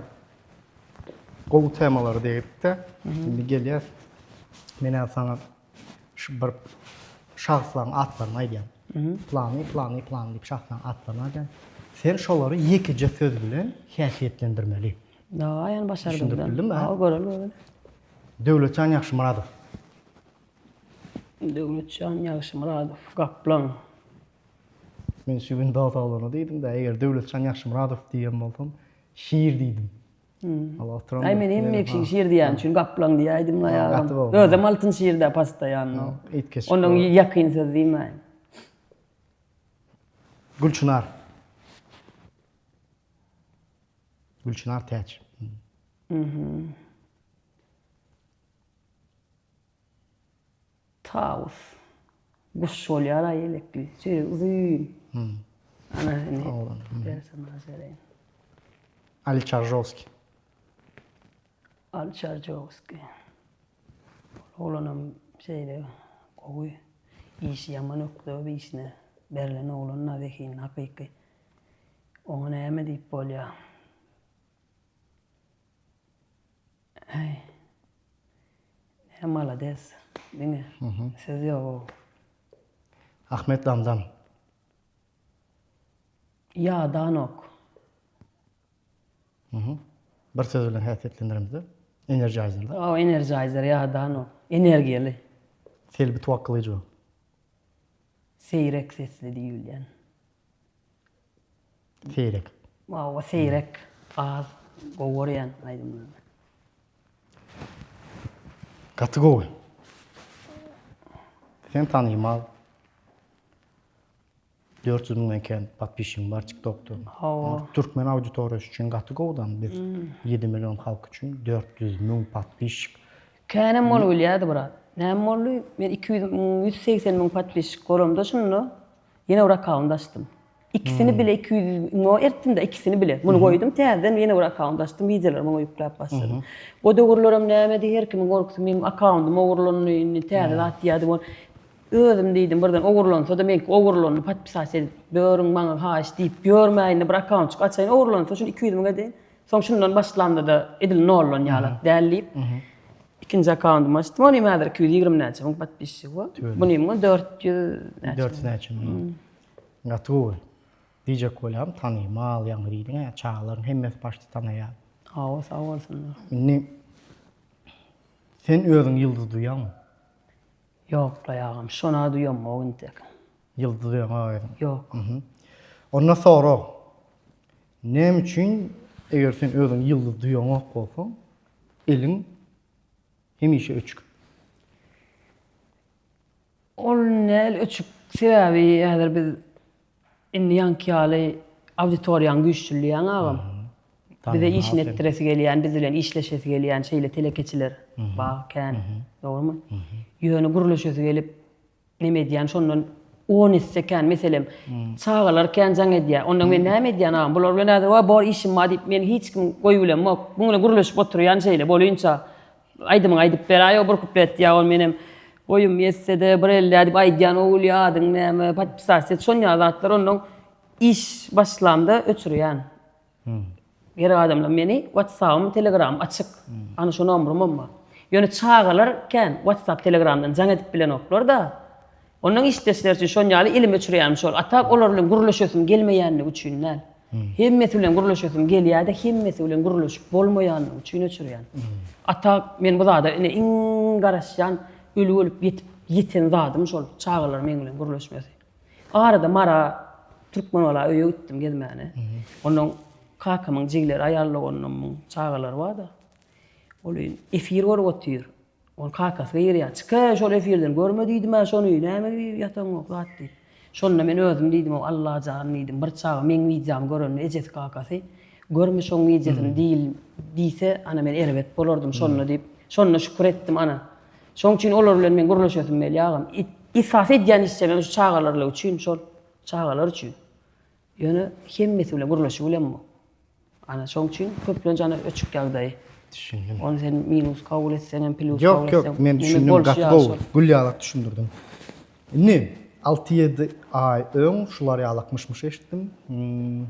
gowy temalara degipdi. Indi gelýäs. Men häzir saňa şu bir şahslaryň atlaryny aýdýan. Plany, plany, plany diýip şahslaryň atlaryny aýdýan. Sen şolary ýekeje söz bilen häsiýetlendirmeli. Dawaý, ýany başardym. Düşündirip bildimmi? Hawa, göreli, göreli. Döwletjan Ýagşymyradow. Döwletjan Ýagşymyradow, Gaplaň. Men şu gün dos oglana diýdim-de, eger Döwletjan Ýagşymyradow diýen bolsam, şir diýdim. Ol oturan. Aý men hemme kişiň şir diýýän üçin gaplaň diýäýdim aýagym. Özem altyn şir-dä postoýanno. Ondan ýakyn söz diýmäýin. Gülçynar. Gülçynar Täç. Tawus. Guş bolýar-a ýelekli. Şeýle uzyn. Ana indi personaž bereýin. Ali Çarjowskiý. Ali Çarjowskiý. Ol oglanam şeýle gowy. Işi ýaman ökde bir işine berlen oglan-da zehinli hakyky. Oňa näme diýip bolýar? Äý. Näme malades. Diňe söz ýok. Ahmet Zamzam. Ýadanok. Bir söz bilen häsiýetlendiremizde. Energizer-da. Hawa, energizer, ýadanok. Energiýaly. Selbi Tuwakgylyjowa. Seýrek sesli diýilýän. Seýrek. Hawa, seýrek, az gowy görýän aýdymlaryny. Gaty gowy. Sen tanymal. 400 müňden kän podpisçiň bar TikTokda. Hawa. Türkmen auditoriýasy üçin gaty gowudan biz 7 million halk üçin 400 müň podpisçik. Känem bolup bilýärdi brat. Näme boldy? Men 200 müň, 180 müň podpisçik bolamda şunda ýene bir akkaunt açdym. Ikisini bile 200 müňe ertdim-de ikisini bile. Muny goýdum täzeden ýene bir akkaunt açdym, wideolarymy oňa ýükläp başladym. O döwürlerem nämedi, her kimiň gorkusy meň akkauntym ogurlandy, indi täze zat diýýärdi. Özüm diýdim birden ogurlansa-da meňki ogurlandy podpisat edip börüň maňa haýyş diýip ýörmäýin bir akkauntjyk açaýyn ogurlansa şuny 200 müň edeýin. Soň şundan başlamda-da edil noldan ýalak däl diýip ikinji akkauntymy açdym. Onuň häzir 220 näçe müň podpisçigi bar. Bunyň 400 näçe. 400 näçe müň. Gaty gowy. Diýjek bolýarym tanymal ýaňy diýdiň-ä çagalaryň hemmesi başda tanaýar. Hawa sag bolsunlar. Indi sen özüňi ýyldyz duýýaňmy? Ýok-laý agam, şona duýamok intek. Ýyldyz duýaňok özüň? Ýok. Onda sorag. Näme üçin eger sen özüňi ýyldyz duýaňok bolsaň, eliň hemişe öçük? Ol näl öçük? Sebäbi häzir biz Indi ýaňky ýaly auditoriýaň güýçlüleýäň agam. Bize işini etdiresi gelýän, biz bilen işleşesi gelýän şeýle telekeçiler bar kän. Dogrymy? Ýöne gürleşesi gelip neme edýän şondan on esse kän meselem çagalar kän jaň edýär. Ondan men näme edýän agam? Bular bilen häzir wa bor işim bar diýip men hiç kim goýubilemok. Muň bilen gürleşip oturýan şeýle bolynça. Aýdymyňy aýdyp beräý-ow bir kuplet diýýär ol menem Boýum ýetse-de bir ellä diýip aýdýan ogul adyň näme podpisasiýa et şon ýaly zatlar onnoň iş başlamda öçürýän. Gerek adamlar meni whatsapym telegramym açyk. Ana şo nomrumam bar. Ýöne çagalar kän whatsap telegramdan jaň edip bilenoklar-da. Onnoň işdeşler üçin şon ýaly elimi öçürýänim şol. A tak olar bilen gürleşesim gelmeýänligi üçin däl. Hemmesi bilen gürleşesim gelýär-de, hemmesi bilen gürleşip bolmaýanlygy üçin öçürýän. A tak men bu zada ine iň garaşýan, ölüp-ölüp ýetip ýeten zadym şol, çagalar meň bilen gürleşmesi. Arada Mara, Türkmenbala öýe gitdim gezmäne. Onnoň kakamyň jigileri, aýal doganymyň çagalary bar-da. Ol efir görüp otyr. Ol kakasy gygyrýar, Çyk-eý, şol efirden görme diýdim-ä şony, näme ýataňok zat diýip. Şonda men özüm diýdim, Allajan diýdim, bir çaga meň wideomy görende ejesi-kakasy, görme şoň wideosyny diýil, diýse, ana men erbet bolardym şonda diýip, şonda şükür etdim ana. Şoň üçin olar bilen men gürleşesim gelýär agam. Esasy edýän işlemem şu çagalarla üçin şol, çagalar üçin. Ýöne hemmesi bilen gürleşip bilemok. Ana şoň üçin köplenç ana öçük ýagdaýy. Düşündim. Ony sen minus kabul etseňem, plýus kabul etseň. Ýok, ýok, men düşündim, gaty gowy. Gül ýalak düşündirdiň. Indi 6-7 aý öň şular ýalak myş-myş eşitdim. Hmm,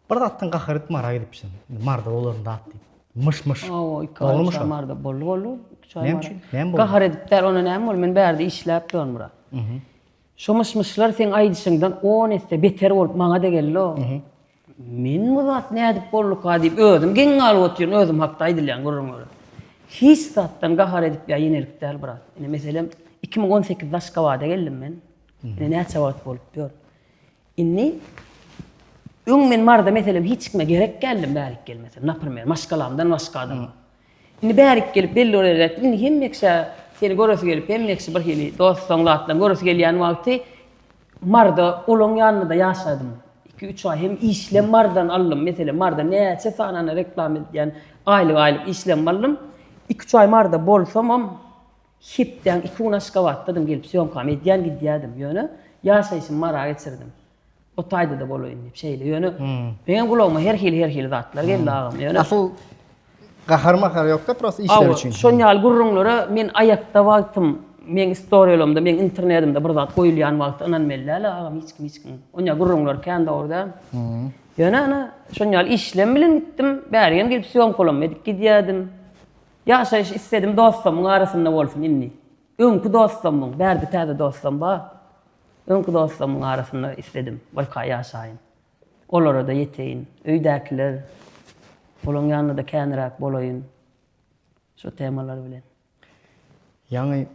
bir zatdan gahar edip Mara gidipsiň. Indi Marda bolaryn zat diýip. Myş-myş. Hawa, 2 aý Marda boldy, boldy. Näme üçin? Näme boldy? Gahar edip däl, onda näme boldy? Men bärde işläp ýörün bura. Şo myş-myşlar seň aýdyşyňdan on esse beter bolup maňa-da geldi-ow. Men bu zat nädip bolduka diýip özüm geň galyp otyryn özüm hakda aýdylýan gürrüňlere. Hiç zatdan gahar edip ýa ýenelik däl brat. Ine meselem 2018-de Aşgabada geldim men. Ine näçe wagt bolup ýör. Indi öň men Maryda meselem hiç kime gerek däldim bärik gelmesem. Naprimer maşgalamdan başga adama. Indi bärik gelip belli bir ýere indi hemme kişä seni göresi gelip hemme kişi bir hili dostlaň zatlaň göresi gelýän wagty Marda olaň ýanynda-da ýaşadym. Iki-üç aý hem işlem Mardan aldym. Meselem, Marda näçe sany ana reklama edýän aýlyk-aýlyk işlem aldym. Iki-üç aý Marda bolsamam, hepdäň iki güni Aşgabatdadym, gelip sýomkamy edýän gidýärdim. Ýöne ýaşaýşymy Mara geçirdim. O taýda-da bolaýyn diýip şeýle. Ýöne meňem gulagyma her hili-her hili zatlar geldi agam. Ýöne Asyl gahar-mahar ýok-da, prosta işler üçin. Şon ýaly gürrüňlere men aýakda wagtym, meň istoriýalarymda, meň internetimde bir zat goýulýan wagty ynanmaly däl agam hiç kim hiç kim. Onýa gürrüňler kän dogry däl. Ýöne ana şon ýaly işlem bilen gitdim. Bärigem gelip sýomkalammy edip gidýärdim. Ýaşaýyş isledim dostlarymyň arasynda bolsun indi. Öňki dostlarymyň, bärde täze dostlarym bar. Öňki dostlarymyň arasynda isledim, birka ýaşaýyn. Olara-da ýeteýin. Öýdäkiler, olaň ýanynda-da käniräk bolaýyn. Şo temalar bilen. Ýaňy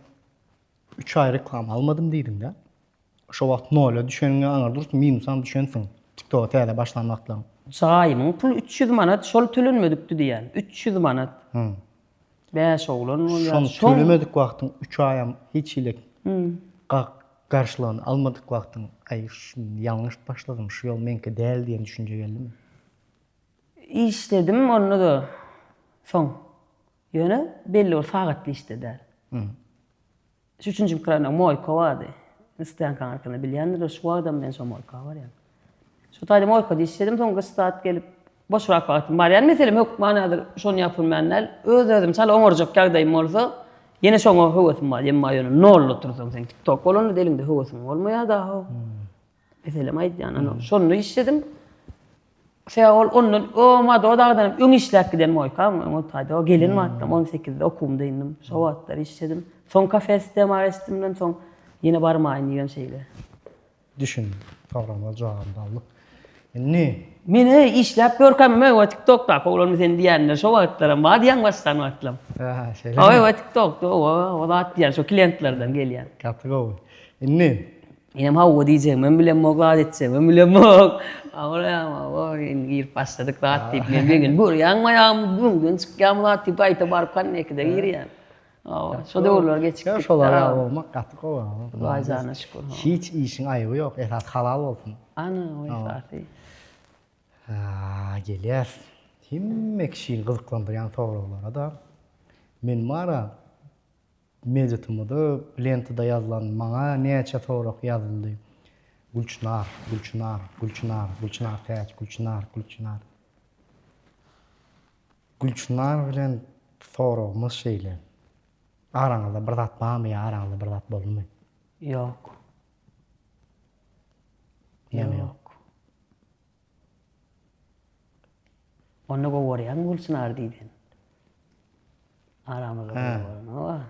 üç aý reklama almadym diýdiň-dä. Şo wagt nola düşeniňe aňyr dursun, minusam düşensiň. TikToka täze başlan wagtlaryň. Jaýymyň puly 300 manat, şol tölenmedikdi diýýän. 300 manat. Bäş oglan bolýar. Şony tölemedik wagtyň üç aýam hiç hili garşylygyny almadyk wagtyň, aý ýalňyş başladym, şu ýol meňki däl diýen düşünje geldimi? Işledim onda-da soň. Ýöne belli bir sagatly işde däl. Şu üçünji mikrorayonda moýka bardy. Stýankaň arkasynda bilýändirler, şu wagtam men şo moýka barýan. Şo taýda moýkada işledim, soň gyş saat gelip boşrak wagtym barýan. Meselem hökman häzir şony ýapylman däl, öz-özüm çala oňarjak ýagdaýym bolsa, ýene şoňa höwesim bar. Emma ýöne nolda otursaň sen TikTok bolanda eliňde höwesiň bolmaýar daha. Meselem aýdýan, ana şonda işledim. Sebäbi ol ondan o Mado dagdan hem öň işläp giden moýkam, öň o taýda o gelen wagtlam 18-de okuwymda indim. Şo wagtlar işledim. Soň kafe sistema geçdimden soň ýene barmaýyn diýen şeýle. Düşündim. Soragyma jogabyny aldyk. Indi Men-ä işläp ýörkäm hem öň TikTokdaky oglanmy sen diýenler şo wagtlaram bar diýen başlan wagtlam. Hä, şeýlemi? Hawa, TikTokda owa, o zat diýen şo klientlerden gelýän. Gaty gowy. Indi Menem hawa diýjegimem bilemok, zat etjegimem bilemok. Hawa, hawa, indi girip başladyk zat diýip, men begenip görýäňmi aýagym öňden çykýarmy zat diýip gaýta baryp konnekide girýän. Hawa, şo döwürler geçip gitdi. Şolar ýaly bolmak gaty gowy. Hudaý jana şükür. Hiç işiň aýby ýok, esasy halal bolsun. Ana, o esasy. Gelýäs hemme kişini gyzyklandyrýan soraglara-da. Men bar-a Media-TM-da lentada ýazylan maňa näçe sorag ýazyldy. Gülçynar, Gülçynar, Gülçynar, Gülçynar Täç, Gülçynar, Gülçynar. Gülçynar bilen soragymyz şeýle. Araňyzda bir zat barmy ýa araňyzda bir zat boldumy? Ýok. Näme ýok? Onda gowy görýäňmi Gülçynary diýdi. Aramyzda gowy görene bar.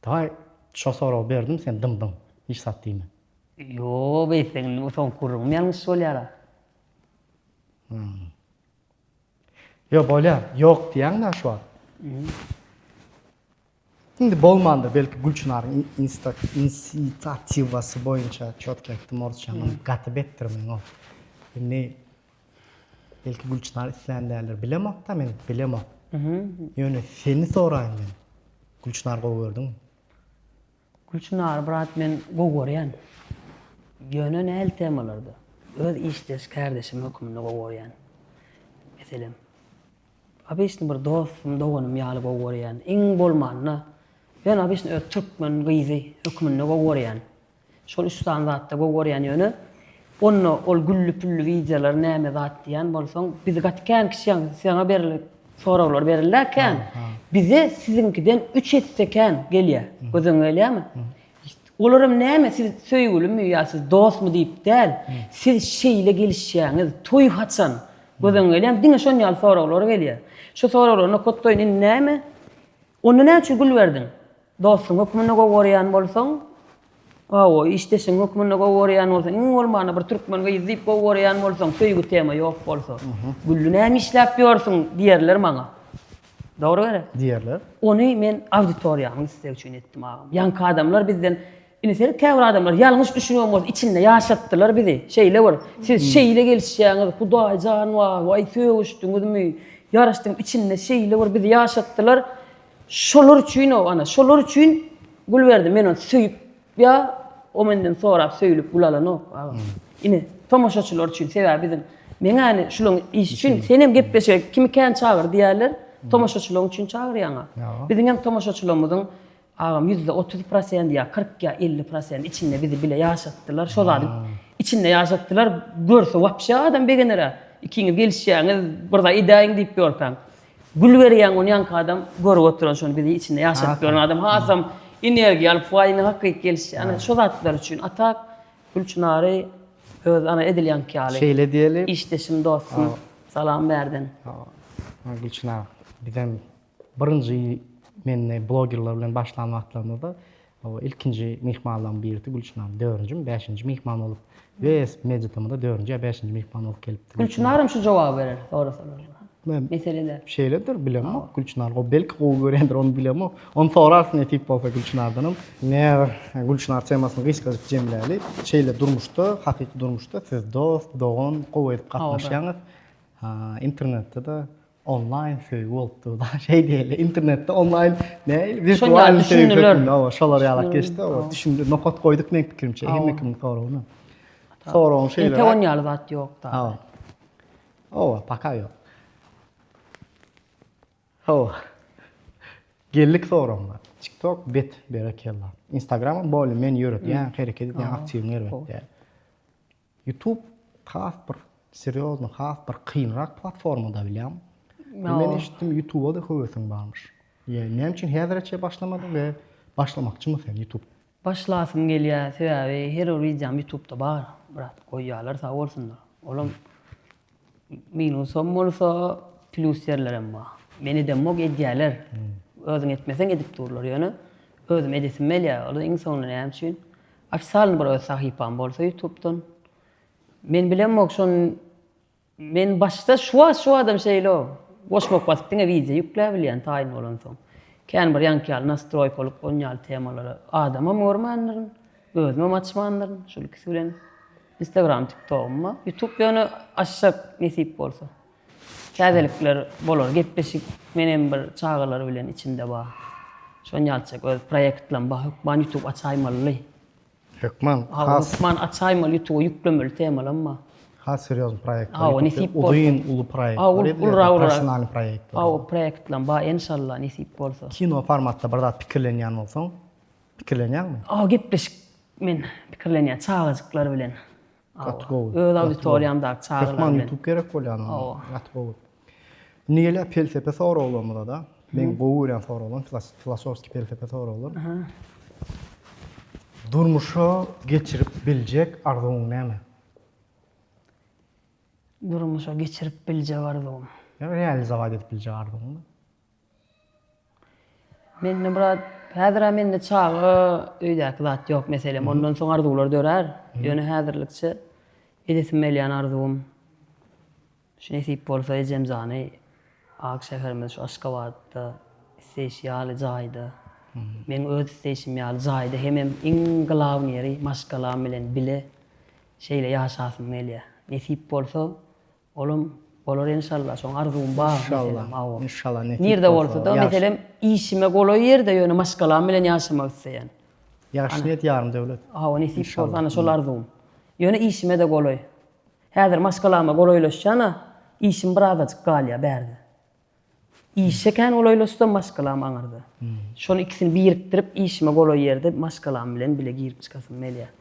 Daýy, şo soragy berdim, sen dymdyň. Hiç zat diýme. Ýo, beýtseň indi bu soňky gürrüňim ýalňyş bolýar-a. Ýo, bolýar. Ýok diýýäň-dä şu wagt. Indi bolmandyr belki Gülçynaryň insta insitatiwasy boýunça çotki aýtdym orsçamam gaty betdir meň ol. Indi belki Gülçynar islän däldir bilemokda men bilemok. Ýöne seni soraýyn men. Gülçynary gowy gördüňmi? Gülçynary brat men gowy görýän. Ýöne nähili temalarda? Öz işdeş kärdeşim höküminde gowy görýän. Meselem. Obyçny bir dostum, doganym ýaly gowy görýän. Iň bolmanda, ýöne obyçny öz türkmen gyzy hökmünde gowy görýän. Şol üç sany zatda gowy görýän ýöne onda ol gülli-pülli wideolar näme zat diýýän bolsaň, bizi gaty kän kişi ýaňy saňa berilip soraglar berilýär kän. Bize siziňkiden üç esse kän gelýär. Göz öňüňe gelýärmi? Olaram näme siz söýgülimi ýa siz dostmy diýip däl, siz şeýle gelişýäňiz, toý haçan? Göz öňüňe gelýärmi? Diňe şon ýaly soraglar gelýär. Şu soraglary nokatlaýyn indi näme? Onda näme üçin gül berdiň? Dostuň hökmünde gowy görýän bolsaň, hawa, işdeşiň hökmünde gowy görýän bolsaň, iň bolmanda bir türkmen gyzy diýip gowy görýän bolsaň, söýgi tema ýok bolsa, gülli näme işläp ýörsüň diýerler maňa. Dogry gerek? Diýerler. Ony men auditoriýamyň islegi üçin etdim agam. Ýaňky adamlar bizden indi seret käbir adamlar ýalňyş düşünen bolsa içinde ýaşatdylar bizi. Şeýle bir siz şeýle gelişýäňiz Hudaý jan waý waý sögüşdiňizmi ýaraşdyňyz içinde şeýle bir bizi ýaşatdylar. Şolar üçin o ana şolar üçin gül berdim men ony söýüp Ýa o menden sorap söýlüp gül alanok agam. Ine tomaşaçylar üçin sebäbi biziň meň äni şulaň iş üçin senem gepleşige kimi kän çagyr diýýärler tomaşaçylaň üçin çagyrýaňa. Biziň hem tomaşaçylarymyzyň agam 30% prosent ýa 40 ýa 50 prosent içinde bizi bile ýaşatdylar şo zady içinde ýaşatdylar görse wapşe adam begenerä ikiňiz gelişýäňiz bir zat edäýiň diýip ýörkäň. Gül berýäň ony ýaňky adam görüp oturan şony bizi içinde ýaşadyp ýören adam hasam energiýa alyp waý indi hakyky gelişýär. Ana şo zatlar üçin a tak Gülçynary. Öz ana edil ýaňky ýaly. Şeýle diýeli. Işdeşim, dostum. Salam bärden. Gülçynar, bizem birinji men blogerler bilen başlan wagtlarymyzda ilkinji myhmanlaryň birisi Gülçynar. Dördünjimi, bäşinji myhman bolup, wes Media-TM-da dördünji ýa bäşinji myhman bolup gelipdi. Gülçynaram şu jogaby berer sorasalar. Mesele däl. Şeýledir, bilemok. Gülçynar gowy, belki gowy görýändir, ony bilemok. Ony sorarys nesip bolsa Gülçynardanam. Näme, Gülçynar temasyny gysgajyk jemläli. Şeýle durmuşda, hakyky durmuşda siz dost, dogan, gowy edip gatnaşýaňyz. Internetde-de onlaýn söýgi bolup dur. Şeý diýeli, internetde onlaýn nähili wirtual söýgi hökmünde, hawa, şolar ýalak geçdi. Hawa, düşündi, nokat goýduk meň pikirimçe, hemme kimiň soragyna. Soragyň şeýle. Entek on ýaly zat ýok da. Hawa. Hawa, paka ýok. Hawa. Geldik soragyňa. TikTok bet, berekella. Instagramam bolýa men ýöredýän, hereket edýän, aktiwny erbet däl. YouTube has bir serýozny, has bir kynrak platforma-da bilýäňmi? Men eşitdim YouTube-a-da höwesiň barmyş. Ýa näme üçin häzirçe başlamadyň we başlamakçymy sen YouTube? Başlasym gelýär, sebäbi her bir wideom ýutubda bar, brat, goýýarlar sag bolsunlar. Olam minusam bolsa, plýus ýerlerem bar. Men edemok, edýärler. Özüň etmeseň edip durlar, ýöne özüm edesim gelýär. Ol iň soňunda näme üçin? Ofisialny bir öz sahypam bolsa ýutubdan. Men bilemok şony Men başda şu wagt şu adam şeýle goşmak basyp diňe wideo ýükläbilýän taýyn bolansoň. Kän bir ýaňky ýaly nastroýkalyk on ýaly temalara adamam görmändirin, özümem açmandyryn şul ikisi bilen. Instagram tiktogym bar. Ýutub ýöne açjak nesip bolsa. Täzelikler bolar gepleşik menem bir çagalar bilen içimde bar. Şon ýalyçak öz proýektlam bar hökman ýutub açaýmalyly. Hökman has. Hökman açaýmaly ýutuba ýüklemeli temalam bar. Has serýozny proýektler. Hawa nesip bolsa. Uzyn uly proýektler. Ulrak Professionalny proýektler. Hawa proýektlam bar enşalla nesip bolsa. Kino formatda bir zat pikirlenýän bolsaň, pikirlenýäňmi? Hawa gepleşik men pikirlenýän çagajyklar bilen. Gaty gowy. Öz auditoriýamdaky çagalar bilen. Hökman ýutub gerek bolýar onda. Hawa. Gaty gowy. Indi gelýär pelsepe soraglarymyza-da. Meň gowy görýän soraglarym filosofskiý pelsepe soraglar. Durmuşa geçirip biljek arzuwyň näme? Durmuşa geçirip biljek arzuwym. Ýa realizować edip biljek arzuwyň. Mende brat, häzir-ä mende çaga öýdäki zat ýok meselem. Ondan soň arzuwlar dörär. Ýöne häzirlikçe edesim gelýän arzuwym şu nesip bolsa ejemjany ak şäherimiz şu Aşgabatda isleýşi ýaly jaýda, meň öz isleýşim ýaly jaýda hemem iň glawnyý ýeri maşgalam bilen bile şeýle ýaşasym gelýär. Nesip bolsa Olam bolar enşalla şoň arzuwym bar meselem hawa. Inşallah nesip Nirde bolsa-da meselem işime golaý ýerde ýöne maşgalam bilen ýaşamak isleýän. Ýagşy niýet ýarym döwlet. Hawa nesip bolsa ana şol arzuwym. Ýöne işime-de golaý. Häzir maşgalama golaýlaşýan-a işim birazajyk galýar bärde. Işe kän golaýlaşsam maşgalam aňyrda. Şony ikisini birikdirip işime golaý ýerde maşgalam bilen bile girip çykasym gelýär.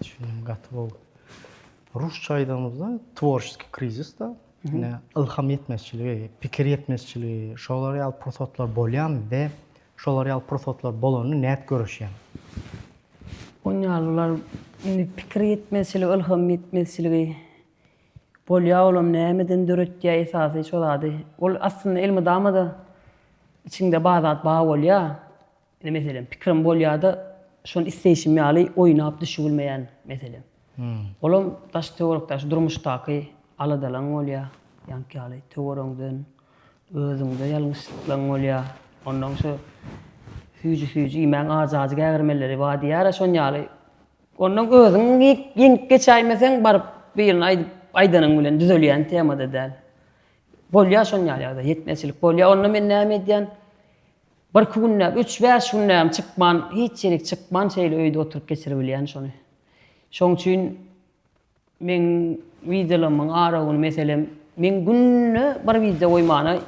Düşündim gaty gowy. Rusça aýdanymyzda tworçeskiý krizis-da, ine ylham ýetmezçiligi, pikir ýetmezçiligi, şolar ýaly pursatlar bolýarmy we şolar ýaly pursatlar bolanda nädip göreşýäň? Onýalylar indi pikir ýetmezçiligi, ylham ýetmezçiligi Bolýa olam nämeden döretýä esasy şo zady. Ol aslynda elmydamada içiňde bar zat bar bolýa. Ine meselem pikirim bolýada şony isleýşim ýaly oýnap düşübilmeýän meselem. Olam daş töwerekdäki durmuşdaky aladalaň bolýa ýaňky ýaly töweregiňden özüňde ýalňyşlyklaň bolýa. Ondan şo süýji süýji iýmäň ajy ajy gägirmeleri bar diýýärä şon ýaly Ondan özüň ýeňip geçäýmeseň baryp birine aýdyp aýdanyň bilen düzelýän temada däl. Bolýar şon ýaly ýagdaý, ýetmezçilik bolýar. Onda men näme edýän? Birki günläp, üç-bäş günläp çykman, hiç ýerik çykman şeýle öýde oturyp geçiribilýän şony. Şoň üçin Meň wideolarymyň ara güni meselem meň günde bir wideo goýmana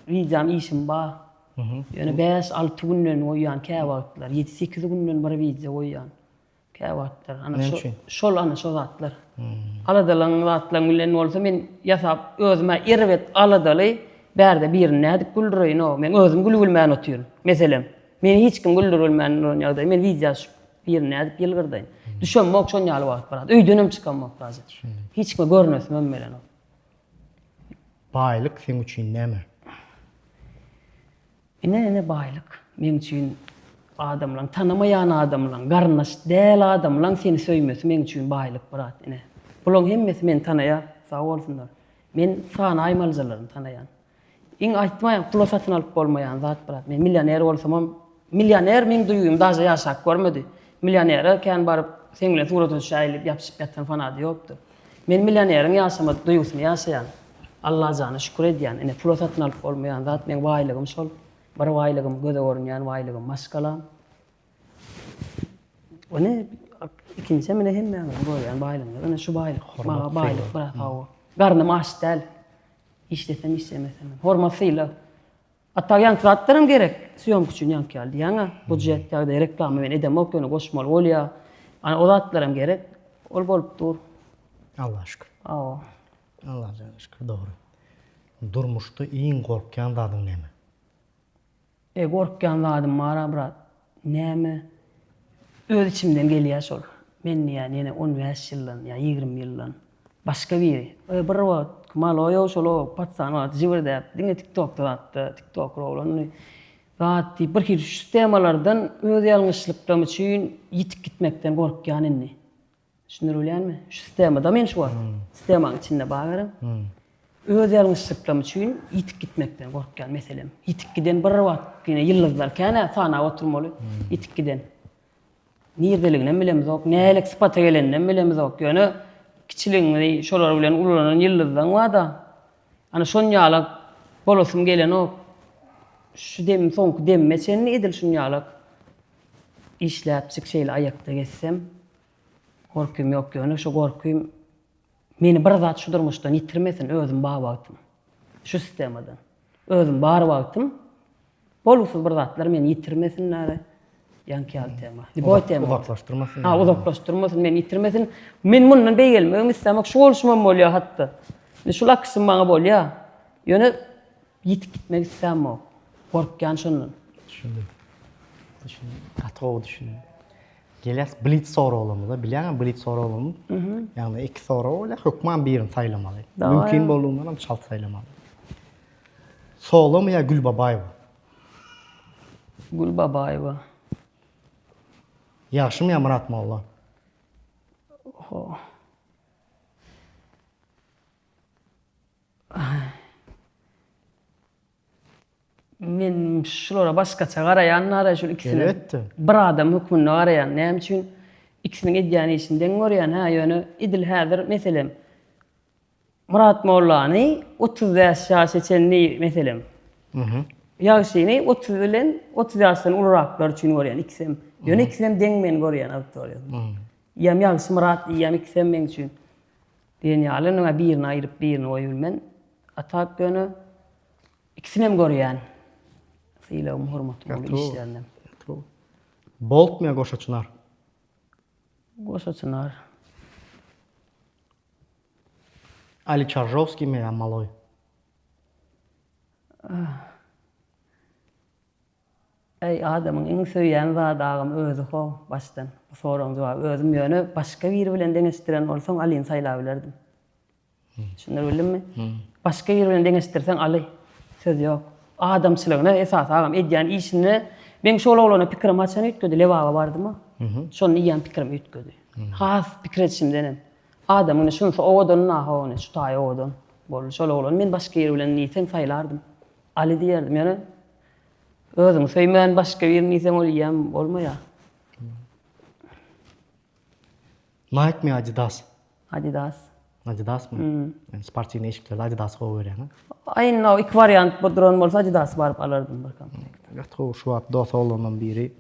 wideom işim bar. Ýöne 5-6 günden goýýan käwagtlar, 7-8 günden bir wideo goýýan. Käwagtlar ana şo şol ana şo zatlar. Aladalaň zatlaň bilen bolsa men ýasap özüme erbet aladaly bärde birini nädip güldüreýin-ow men özüm gülübilmän otyryn. Meselem meni hiç kim güldürilmän duran ýagdaý men wideo birini nädip ýylgyrdaýyn. Düşemok şon ýaly wagt brat. Öýdenem çykamok daže. Hiç kime görünesimem gelenok. Baýlyk seň üçin näme? Ine ine baýlyk. Meň üçin adamlaň tanamaýan adamlaň, garyndaş däl adamlaň seni söýmesi meň üçin baýlyk brat ine. Bulaň hemmesi meni tanaýar, sag bolsunlar. Men sanaýmalyjalaryny tanaýan. Iň aýtmaýan pula satyn alyp bolmaýan zat brat. Men millioner bolsamam, millioner meň duýgym daže ýaşap görmedi. Millionere kän baryp seň bilen surata düşäýeli diýip ýapyşyp ýatan fanady ýokdur. Men millioneriň ýaşamadyk duýgusyny ýaşaýan. Allajana şükür edýän. Ine pula satyn alyp bolmaýan zat meň baýlygym şol. Bir baýlygym göze görünýän baýlygym maşgalam. Ine ikinji ine hemmäňiziň görýän baýlygyňyz. Ine şu baýlyk maňa baýlyk brat hawa. Garnym aç däl. Işlesem işlemesem. Hormat sylag. Hatda ýaňky zatlaram gerek. Sýomka üçin ýaňky ýaly diýýäň-ä. Budjet ýagdaýy reklama men edemok ýöne goşmaly bolýa. Ana o zatlaram gerek. Ol bolup dur. Allaha şükür. Hawa. Allahjana şükür dogry. Durmuşda iň gorkýan zadyň näme? E gorkýan zadym bar-a brat. Näme? Öz içimden gelýär şol. Men diýýän ýene 15 ýyldan ýa 20 ýyldan başga biri. E bir wagt maloýow şol o patsan wagt jibirdäp diňe tiktokda zatda tiktoker oglandy. Zat diýip bir hili şu sistemalardan öz ýalňyşlyklarym üçin ýitip gitmekden gorkýan indi. Düşündirip bilýänmi? Şu sistemada men şu wagt. Sistemanyň içinde bar. Öz ýalňyşlyklarym üçin ýitip gitmekden gorkýan meselem. Ýitip giden bir wagt ýene ýyldyzlar kän-ä sanap oturmaly. Ýitip giden. Niredeliginem bilemizok, nälik sypata geleninem bilemizok. Ýöne kiçiligiňi şolar bilen ulalanan ýyldyzlaň bar-da. Ana şon ýalak bolasym gelenok. Şu demim soňky demime çenli edil şun ýalak işläpjik şeýle aýakda gezsem. Gorkym ýok ýöne şu gorkym meni bir zat şu durmuşdan ýitirmesin özüm bar wagtym. Şu sistemadan. Özüm bar wagtym bolgusyz bir zatlar meni ýitirmesin nare. Ýaňky ýaly tema. Lýuboý tema. Uzaklaşdyrmasyn. Ha uzaklaşdyrmasyn meni ýitirmesin. Men mundan beýgelmegem islämok. Şu bolşumam bolýar hatda. Indi şul akyşym maňa bolýar. Ýöne ýitip gitmek islämok. Gorkýan şondan. Düşündim. Düşündim. Gaty gowy düşündim. Gelýäs blitz soraglarymyza. Bilýäňmi blitz soraglaryny? Ýagny iki sorag bolýar, hökman birini saýlamaly. Mümkin boldugyndan hem çalt saýlamaly. Solomy ýa Gül Babaýewa? Gül Babaýewa. Ýagşymy ýa Myrat molla? Oho. Men şulara başgaça garaýan nara şul ikisine. Elbetde. Bir adam hökmünde garaýan. Näme üçin ikisiniň edýän işini deň görýän hä ýöne edil häzir meselem Myrat mollany 35 ýaşa çenli meselem. Ýagşyny 30 bilen 30 ýaşdan uluraklar üçin görýän ikisem. Ýöne ikisem deň men görýän auditoriýa. Ýam Ýagşy Myrat diýýän ikisem meň üçin. Diýen ýaly indi birini aýryp birini goýup bilmen. A tak ýöne Ikisinem görýän. Sylagym hormatym uly işlerinem. Boltmy ýa goşa çynar? Goşa çynar. Ali Çarjowskimi ýa Maloý? Äý adamyň iň söýýän zady agam özi how başdan. Bu soragyň jogaby özüm ýöne başga biri bilen deňeşdiren bolsaň Alini saýlabilerdim. Düşündirip bildimmi? Başga biri bilen deňeşdirseň Aly. Söz ýok. Adamçylygyna esasy agam edýän işine meň şol oglana pikirim haçan üýtgedi? Lebaba bardyma. Şonda iýen pikirim üýtgedi. Has pikir edişimdenem. Adam ine şunsa owadan naho ine şu taýy owadan boldy. Şol oglany men başga biri bilen diýseň saýlardym. Aly diýerdim ýöne özüňi söýmän başga birini diýseň ol iýen bolmaýar. Nike mi Adidas? Adidas. Adidasmy? Hmm. Sportiwnyý eşiklerde Adidas gowy görýäň. Aý indi o iki wariant bir duran bolsa Adidas baryp alardym bir komplekt. Gaty gowy şu wagt dos oglanlaryň biri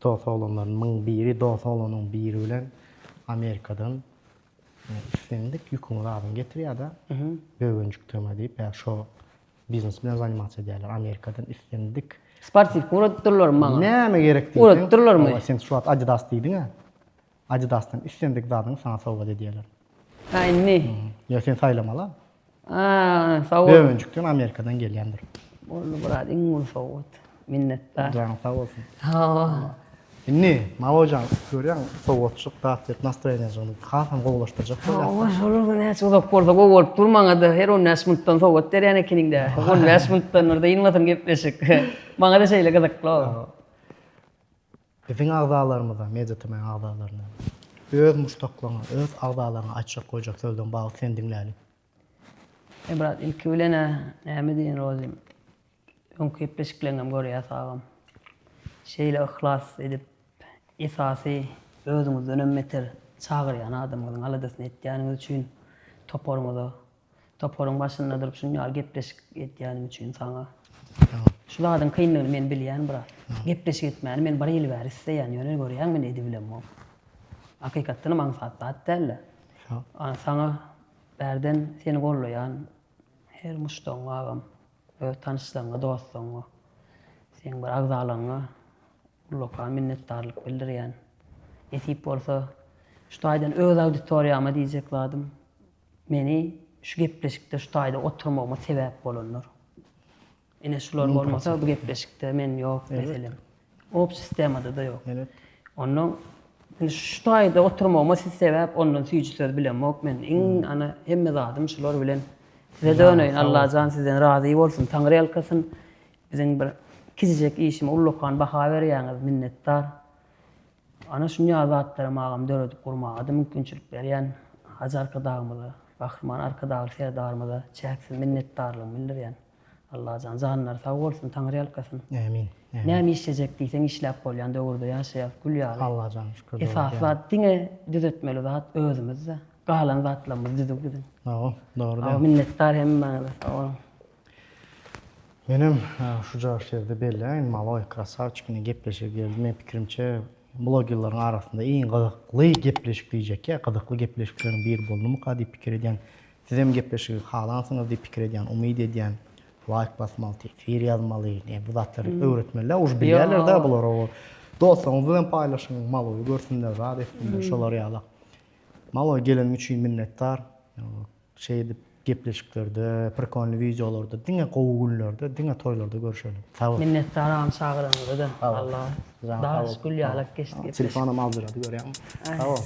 dos oglanlarynyň biri dos oglanyň biri bilen Amerikadan islendik ýüküňi zadyňy getirýär-de. Böwenjik tema diýip, ýa şo Biznes bilen zanimatsiýa edýärler. Amerikadan islendik. Sportiwka ugradyp durlarmy maňa? Näme gerek diýseň. Ugradyp durlarmy? Hawa, sen şu wagt Adidas diýdiň-ä. Adidasdan islendik zadyňy saňa sowgat edýärler. Ha, indi. Ýa sen saýlamaly. Ha, sag bol. Böwenjikden Amerikadan gelýändir. Boldy, brat, iň uly sowgat. Minnetdar. Janyň sag bolsun. Hawa. Indi Malojan görýäň sowgatjyk zat berip nastroýeniýaňy hasam gowulaşdyrjak bolýar. Hawa şolar näçe uzak bolsa gowy bolup dur maňada her 15 minutdan sowgat berýän ekeniňdä. 15 minutdan bir dynmasyn gepleşik. Maňada şeýle gyzykly. Biziň agzalarymyza, Media TM-iň agzalaryna, öz muşdaklaryňa, öz agzalaryňa aýtjak goýjak sözleň bar sen diňläli. E brat ilki bilen-ä näme diýen Rozym. Öňki gepleşikleňem görýäs agam. Şeýle yhlas edip esasy özüňizdenem beter çagyrýan adamyňyzyň aladasyny etýäniňiz üçin toparyňyza Toparyň başynda durup şuny ýaly gepleşik etýänim üçin saňa. Şu zadyň kynlygyny men bilýän brat. Gepleşik etmäni men bir ýyl bäri isleýän, ýöne görýäň men edibilemok. Hakykatdanam aňsat zat däldi. Saňa bärden seni gollaýan her muşdagyňa agam, öz tanyşlaryňa, dostlaryňa, seň bir agzalaryňa ullakan minnetdarlyk bildirýän. Nesip bolsa şu taýdan öz auditoriýama diýjek zadym, Meni şu gepleşikde şu taýda oturmagyma sebäp bolanlar. Ine şular bolmasa bu gepleşikde men ýok meselem. Ob sistemada-da ýok. Ondan indi şu taýda oturmagyma siz sebäp ondan süýji söz bilemok men. Iň ana hemme zadym şular bilen size döneýin. Allajan sizden razy bolsun, Taňry ýalkasyn. Biziň bir kiçijek işime ullakan baha berýäňiz minnetdar. Ana şuny ýaly zatlaram agam döredip gurmaga-da mümkinçilik berýän Hajy Arkadagymyza, Gahryman Arkadagly Serdarymyza çäksiz minnetdarlygymy bildirýän. Allajan janlary sag bolsun, Taňry ýalkasyn. Ämin. Ämin. Näme işlejek diýseň işläp bolýan döwürde ýaşaýas gül ýaly. Allajan şükür. Esasy zat diňe düzetmeli zat özümizde. Galan zatlarymyz düzüw biziň. Hawa, dogry diýýäň. Minnetdar hemmäňize sag boluň. Menem şuja sözde belläýin maloý krasawçik ine gepleşige geldi men pikirimçe blogerleriň arasynda iň gyzykly gepleşik diýjekýä gyzykly gepleşikleriň biri boldumyka diýip pikir edýän sizem gepleşigi halansyňyz diýip pikir edýän umyt edýän laýk basmaly teswir ýazmaly ne bu zatlary öwretmelidä už bilýärlerdä bular o dostlaryňyz bilen paýlaşyň maloýy görsünler zat etsinler şolar ýaly maloý geleniň üçin minnetdar Şeýdip gepleşiklerde, prikolny wideolarda diňe gowy günlerde, diňe toýlarda görşeli. Sag bol. Minnetdar agam çagyranyňyza-da. Allah daş gül ýalak geçdi gepleşik. Telefonam aljyrady görýäňmi. Sag bol.